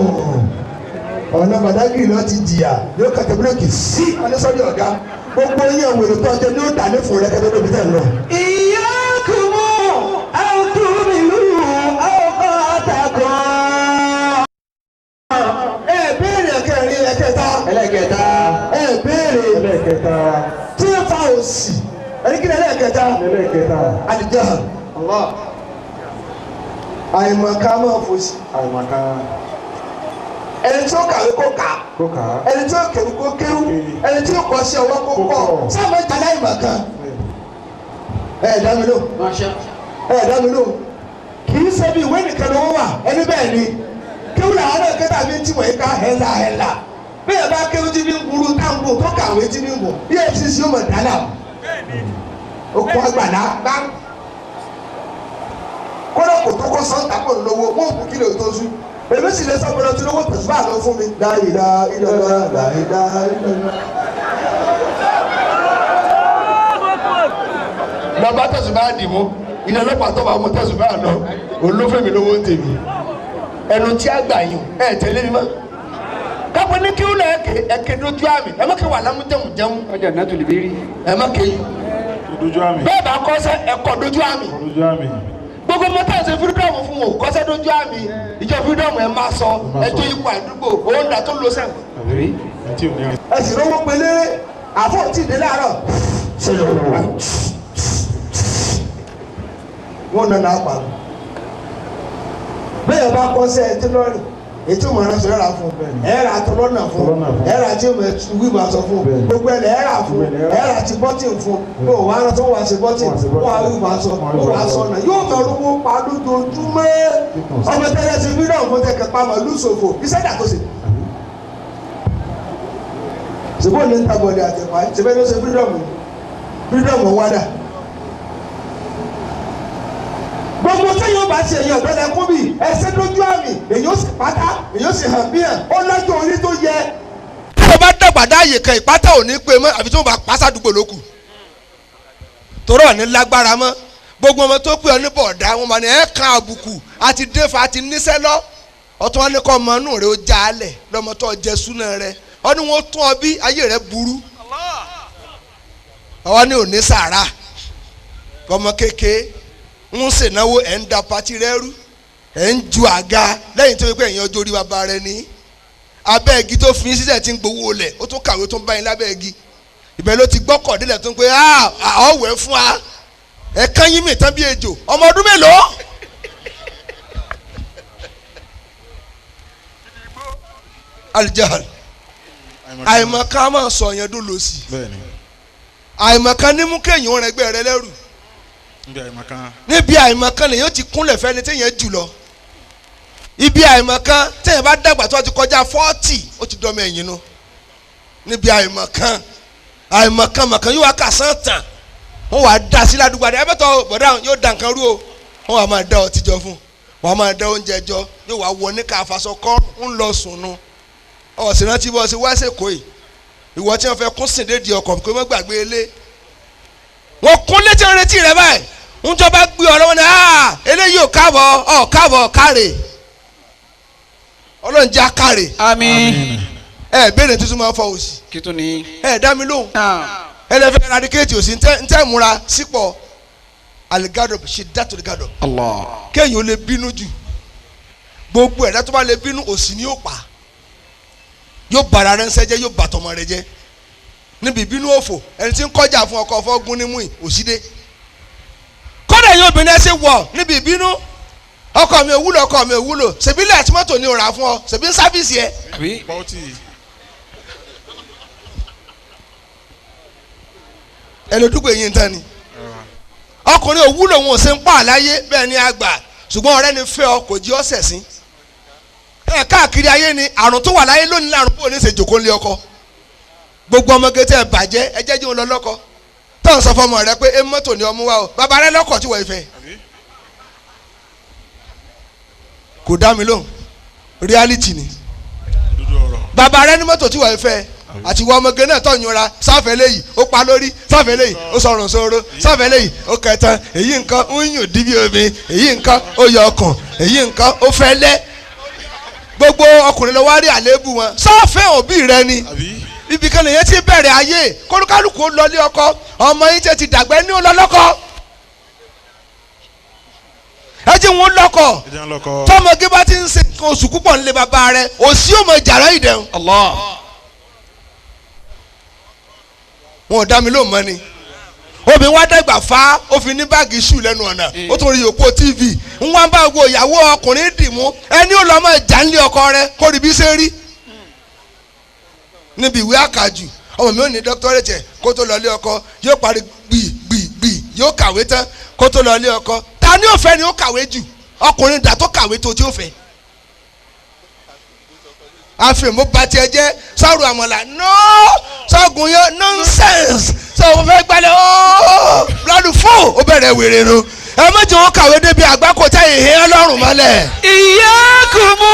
Ọ̀nà Bàdágìrì lọ ti jìyà yóò kàtẹ́ bírèkì sí ọ̀nẹ́sọ́dí ọ̀gá gbogbo yín òwèrè tó ọjọ́ ní ó dà ní fún rẹ kẹ́tẹ́ tóbi tẹ̀ lọ. إياكم أن تؤمنوا أوقاتكم. Ẹ béèrè ẹ̀kẹrin ẹ̀kẹta ẹlẹ́kẹta. ẹ béèrè Ẹlẹ́kẹta. tí ó fa òsì ẹni kí ni ẹlẹ́kẹta Ẹlẹ́kẹta. àdìjọ́ àìmọ̀ká máa fòsì Àìmọ̀kan. ẹni tí ó kàwé kó kà Kó kà á. ẹni tí ó kéwú kó kéwú ẹni tí ó kọ́ sí ọwọ́ kó kọ́ sáà ìjà láìmọ̀kan ẹ dá mi lóhùn ẹ dá mi lóhùn kì í ṣe bí ìwé nìkan ló wà ẹni bẹ́ẹ̀ ni kéwú làwọn náà kéwú tàbí tí wọ́n yí ká hẹ́là hẹ́là bẹ́ẹ̀ bá kéwú tí bí ń burú táǹgò tó kàwé tí bí ń gùn EFCC ó mọ̀ dáná ó kọ́ àgbàlá bá kódà kò tó kó sọ́ńtà kò lówó wọ́n kú kí lè tó sú èmi sì lè sọ́kùnrin tí lówó tẹ̀síwá lọ fún mi. láyìlá ìlọ́lá láyìlá ìlọ́lá. lọ́ba tẹ̀síwá dì mú ilé ọlọ́pàá tó bá mú tẹ̀síwá lọ olófèmí lówó ń tèmi ẹnu tí a gbà yín ẹ tẹ̀lé mi mọ́ kápẹ́ ní kí ó lọ ẹ̀kẹ́ dojú àmì ẹ má kí wà lámú jẹun jẹun ọjà náà tó lè bí rí. ẹ má kéyìn Dojú àmì. bẹ́ẹ̀ bá kọ́sẹ́ ẹ̀kọ́ dojú àmì Dojú àmì. gbogbo mọ́tà ṣe fírídọ́ọ̀mù fún wọn kọ́sẹ́ dojú àmì ìjọ fírídọ́ọ̀mù ẹ̀ máa sọ ẹjọ́ ipò àdúgbò òun dà tó lo sẹ́wọ̀n. Àbí? Ẹni tí ò ní rìn. ẹ sì rówó pelére àfọ̀ tí ì dé láàárọ̀ wọn nana apà bẹ́ẹ̀ bá kọ́sẹ́ ẹ ti lọ́rìn ètò ìmọ̀ ẹ̀rọ sọ̀rọ̀ fún ẹ̀ rà tọ́lọ́nà fún ẹ̀ rà tí wíwà sọ fún gbogbo ẹ̀ ẹ̀ rà fún ẹ̀ rà ti bọ́tìn fún kó wàá rán tó wàá ṣe bọ́tìn kó wàá wíwà sọ kó wàá sọ ọ̀nà yóò mọ̀ owó pa lójoojúmọ́ ọmọ tẹ́lẹ̀ ti rí náà fún tẹ́kẹ̀ pa màlúù ṣòfò iṣẹ́ dà tó ṣe. ṣùgbọ́n ní ta bọ̀dẹ̀ àtẹ̀pá ṣẹbẹ́ ló ṣe fírídọ̀mù fírídọ̀mù wádà gbogbo sẹ́yìn ó bá ṣe èyàn ọ̀dọ́ lẹ́kún bì ẹsẹ̀ lójú àmì èyàn ó sì pátá èyàn ó sì hàn bí hàn ó lọ́jọ́ orí tó yẹ. tí o bá dàgbà dáàyè kan ìpátá ò ní pé mọ́ àfi tí o bá pàṣẹ àdúgbò lókù torọ́ ní lágbára mọ́ gbogbo ọmọ tó pè ọ ní bọ̀dá wọn máa ní ẹ̀ kan àbùkù àti défà àti níṣẹ́ lọ ọtún wọn ní kọ́ ọmọ inú rẹ ó já a lẹ̀ lọ́mọ tó jẹ súná rẹ ọ ní wọn tún ọ bí ayé rẹ burú ọwọ́ ní òní sàrà ọmọ kékeré ń ṣènáwó ẹ̀ ń da pati rẹ rú ẹ̀ ń ju àga lẹ́yìn tó yẹ pé ẹ̀yin ọjọ́ orí bàbá rẹ ní abẹ́ igi tó fi sísẹ̀ tí ń gbowó lẹ̀ ó tún kàwé tó ń bá yín lábẹ́ igi ìbẹ̀ ló ti gbọ́kọ̀ délẹ̀ tó ń pé ọ̀wẹ́ fún wa ẹ̀ kán yín mi tán bí ejò ọmọ ọdún mélòó. alijahal àìmọ̀kan máa sọ yẹn dó lọ sí Bẹ́ẹ̀ni. àìmọ̀kan ní mú kéèyàn rẹ̀ gbẹ́ rẹ lẹ́rù Níbi àìmọ̀kan. níbi àìmọ̀kan lèyàn ti kúnlẹ̀ fẹ́ni téèyàn jù lọ ibi àìmọ̀kan téèyàn bá dàgbà tó ti kọjá 40 ó ti dọ́mọ ẹ̀yìn nu níbi àìmọ̀kan àìmọ̀kan mọ̀kan yóò wá kà sán tàn wọ́n wàá da sí ládùúgbò àdé ẹ̀bẹ̀tọ̀ bọ̀dá yóò da nǹkan rú o wọ́n wàá máa da ọtí jọ fún wọ́n wàá máa da oúnjẹ jọ yóò wá wọ ní ká àfàsọ kọ́ ń lọ sùn nu ọ̀sìn rántí bọ́ sí wáṣẹ̀ kò yìí ìwọ tí wọ́n fẹ́ kún sìn dédìí ọkọ̀ pé wọ́n gbàgbé ilé wọ́n kún létí retí rẹ báyìí njọba gbé ọ lọ́wọ́ ni aa eléyìí ò káàbọ̀ ọ káàbọ̀ káre ọlọ́run jẹ́ akáre àmín. ẹ béèrè tuntun máa ń fọ òsì kí tún ni. ẹ dá mi lóhùn náà ẹ lè fẹ́ eradicate òsì ntẹ́ múra sípò aligado ṣe dátò aligado Allah. kéèyàn ó lè bínú jù gbogbo ẹ̀dá tó bá lè bínú òsì ni yóò pa yóò bàrà rẹ̀ ń sẹ́jẹ́ yóò bàtọ̀mọ rẹ̀ jẹ́ níbi ìbínú òfò ẹni tí ń kọjá fún ọkọ̀ fọ́gún nímú yìí òsì dé kódà yín obìnrin ẹ ṣe wọ̀ níbi ìbínú Ọkọ mi ò wúlò, ọkọ mi ò wúlò. Ṣèbí ilé àti mọ́tò ni ò rà fún ọ, ṣèbí ń sáfíìsì ẹ. Ẹnu dúpọ̀ èyí ń tán ni. Ọkùnrin ò wúlò, wọn ò ṣe ń pa àláyé bẹ́ẹ̀ ni àgbà, ṣùgbọ́n ọ̀rẹ́ ni fẹ́ ọ kò jí ọ̀sẹ̀ sí. Ẹ káàkiri ayé ni àrùn tó wà láyé lónìí làrùn bò ní ṣe jòkó lé ọkọ. Gbogbo ọmọge tẹ bàjẹ́ ẹ jẹ́ jí wọn lọ lọ́kọ. Tó ń sọ fọmọ rẹ pé ẹ mọ́tò ni ọmú wa o, bàbá rẹ lọ́kọ̀ tí wọ́n fẹ́. Kò dá mi lóhùn, reality ni. Bàbá rẹ ní mọ́tò tí wọ́n fẹ́ àti wọ́n ọmọge náà tó yúnra sáfẹ́ léyìí ó pa lórí, sáfẹ́ léyìí ó sọ̀rùn sóró, sáfẹ́ léyìí ó kẹtàn, èyí nǹkan ń yùn díbí omi, èyí nǹkan ó yọ ọkàn, èyí nǹkan ó fẹ́ lẹ́. Gbogbo ọkùnrin lọ wá rí àléébù wọn, sáfẹ́ òbí rẹ ni. Ibi kan lèyẹn ti bẹ̀rẹ̀ ayé, kólúkálùkù ó lọlé ọkọ, ọmọ yín tẹ ti dàgbẹ́ ní ó lọ lọ́kọ. Ẹ jẹ́ wọn lọ́kọ. Tọmọge bá ti ń ṣe nǹkan oṣù púpọ̀ nílé bàbá rẹ, òsì ò mọ jàrá ìdẹ̀hùn. Wọn ò dá mi lóhùn mọ́ ni. Obìnrin wa dàgbà fa, ó fi ní báàgì iṣu lẹ́nu ọ̀nà, ó tún rí òpó TV ń wá bá gbogbo ìyàwó ọkùnrin dì mú, ẹni ó lọ́ mọ ìjà ńlé ọkọ rẹ kó rí bí ṣe rí. Níbi ìwé àkàjù, ọmọ mi ò ní dọ́kítọ́rẹ̀tì ẹ̀ kó tó lọ lé ọkọ, yóò parí gbì gbì gbì, yóò kàwé tán kó tó lọ lé ọkọ. Ta ni ó fẹ́ ni ó kàwé jù? Ọkùnrin dà tó kàwé tó tí ó fẹ́. Àfìmú bàtì ẹ̀jẹ̀ sọ̀rọ̀ àmọ̀là nóò sọ̀gùn yẹn nonsense sọ̀rọ̀ fẹ́ gbalẹ̀ ooo blood fún ó bẹ̀rẹ̀ wèrè nu. Ẹ méjì wọn kàwé débi àgbákò tá ìhìn ọlọ́run mọ́lẹ̀. Iyyakumu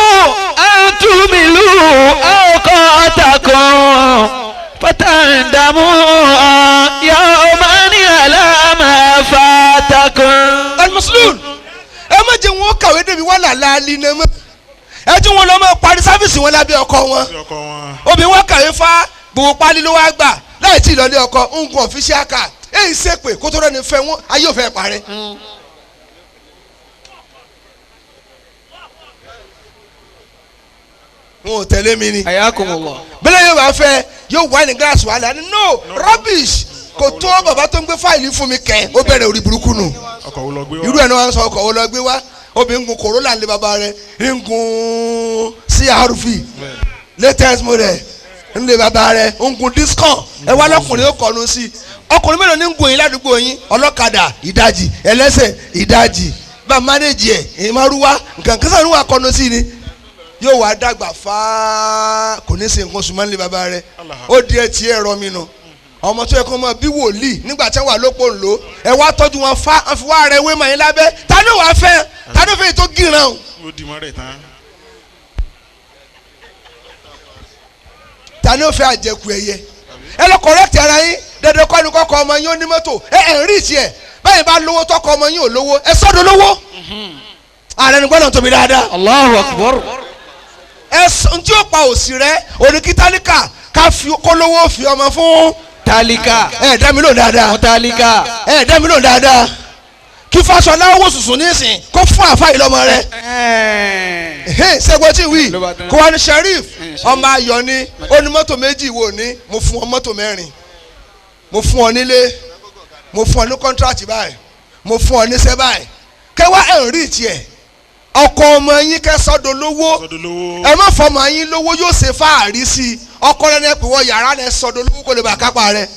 an tumilu awqatakum fatandamu yawman ala ma fatakum. Al-Muslimun ẹ méjì wọn kàwé débi wọn là láàlì náà mọ́. Ẹ tí wọn lọ máa parí sáfìsì wọn lábẹ́ ọkọ wọn. Obìnrin wọn kàwé fá gbogbo pálí ló wá gbà láì tí ì lọlé ọkọ ń gun ọ̀fíṣẹ́ àkà èyí ṣèpè kó tó rẹ́ni fẹ́ wọn ayé ò fẹ́ parẹ́. Wọn ò tẹ̀lé mi ni. Bẹ́lẹ̀ yóò bá fẹ́ yóò wá ní gíláàsì wàhálà ni no rubbish kò tó bàbá tó ń gbé fáìlì fún mi kẹ́ ó bẹ̀rẹ̀ orí burúkú nù. Irú ẹ̀ náà wọ́n sọ ọkọ̀ wo lọ gbé wá, obìnrin gun Corolla lé bàbá rẹ̀ ń gun CRV latest model ń lé bàbá rẹ̀ ń gun discount. Ẹ wá lọkùnrin ó kọnu sí i. Ọkùnrin mélòó ní ń gun yín ládùúgbò yín? Ọlọ́kadà ìdajì, ẹlẹ́sẹ̀ ìdajì, bá mánéjì ẹ̀ ìmárúwá nǹkan kẹsàn-án wà kọnu sí ni. Yóò wá dàgbà fáá kò ní ṣe nǹkan oṣù mọ́ nílé bàbá rẹ̀. Ó di ẹtì ẹ̀rọ mi nù. Ọmọ tó yẹ kó mọ bí wòlíì nígbà tí wọn wà lópo ńlò ẹ wá tọ́jú wọn fa wọn fi wá rẹ wé mọ yín lábẹ́. Ta ló wàá fẹ́? Ta ló fẹ́ tó gíran o? Ta ló fẹ́ àjẹkù ẹyẹ? Ẹ lọ correct ara yín. Dandan kọ́ ni kọ́kọ́ ọmọ yín ó ní mọ́tò. Ẹ ẹ̀ ń rí ìtì ẹ̀ báyìí bá lówó tọkọ ọmọ yín ò lówó ẹ sọ́dọ̀ lówó. Ààrẹ ni gbọ́dọ̀ tóbi dáadáa. Allahu Akbar. Ẹ ntí ó pa òsì rẹ oníkítálíkà ká fi kólówó fi ọmọ fún tálíkà. Ẹ dá mi lóhùn dáadáa. Tálíkà. Ẹ dá mi lóhùn dáadáa. Kí Fáṣọlá owó sùsùn nísìn kó fún àfa ìlọmọ rẹ. Ṣẹ́gun tí wí kó wá ní Sheriff ọmọ ayọ̀ ni ó ní mọ́tò méjì wò ní mo fún ọ mọ́tò mẹ́rin, mo fún ọ nílé, mo fún ọ ní kọ́ńtrátì báyìí, mo fún ọ níṣẹ́ báyìí. Kẹwàá ẹ̀ ń rí tiẹ̀ ọkọ ọmọ yín kẹ sọ́dọ̀ lówó. Ẹ má fọmọ yín lówó yóò ṣe fáàrí sí i. Ọkọ rẹ ní ẹ pè wọ yàrá rẹ sọ́dọ̀ lówó kó lè bá kápá rẹ.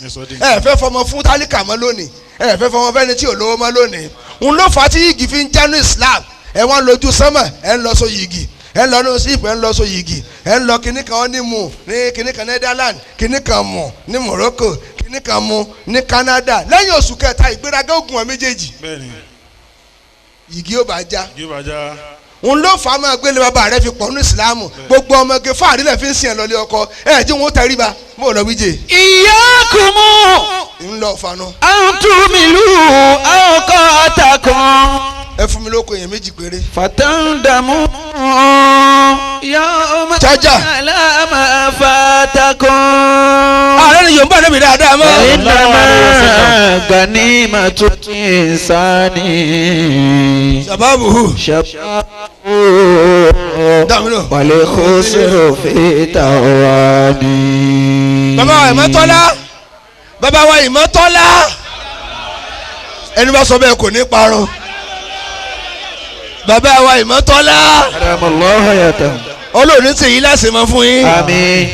Ẹ fẹ́ fọmọ fún tálíkà mọ́ lónìí, ẹ fẹ́ fọmọ fẹ́ni tí ò lówó mọ́ lónìí. N ló fà á tí yìgì fi ń jánu Islam. Ẹ wọ́n lójú sánmà ẹ ń lọ so yìgì, ẹ ń lọ ní sípò ẹ ń lọ so yìgì, ẹ ń lọ kíní kan ní mu ní kíní kan Netherlands, kíní kan mu ní Morocco, kíní kan mu ní Canada. Lẹ́yìn oṣù kẹta ìgbéraga ogun wọn méjèèjì yìgì ó bá já. N ló fà á máa gbélé bàbá rẹ fi pọ̀ ní ìsìlámù. Gbogbo ọmọge fáàrí lẹ̀ fi ń sìn ẹ̀ lọ́lé ọkọ ẹ̀ jí wọn ó tẹríba mo lọ wíjẹ. Iyyakumu ń lọ fanu. an tumilu awqatakum. Ẹ fún mi lóko èèyàn méjì péré. Fatandamu yawman ala ma fatakum. Ààrẹ ni Yorùbá níbi dáadáa mọ́. Innama ganimatu insani. Shababu. Shababu. Dàmínú. Wal khusru fi tawani. Bàbá wa Ìmọ̀tọ́lá. Bàbá wa Ìmọ̀tọ́lá. Ẹni bá sọ bẹ́ẹ̀ kò ní parun. Bàbá wa Ìmọ̀tọ́lá. أدام الله حياته. Olóòní ṣèyí láṣẹ mọ́ fún yín. آمين.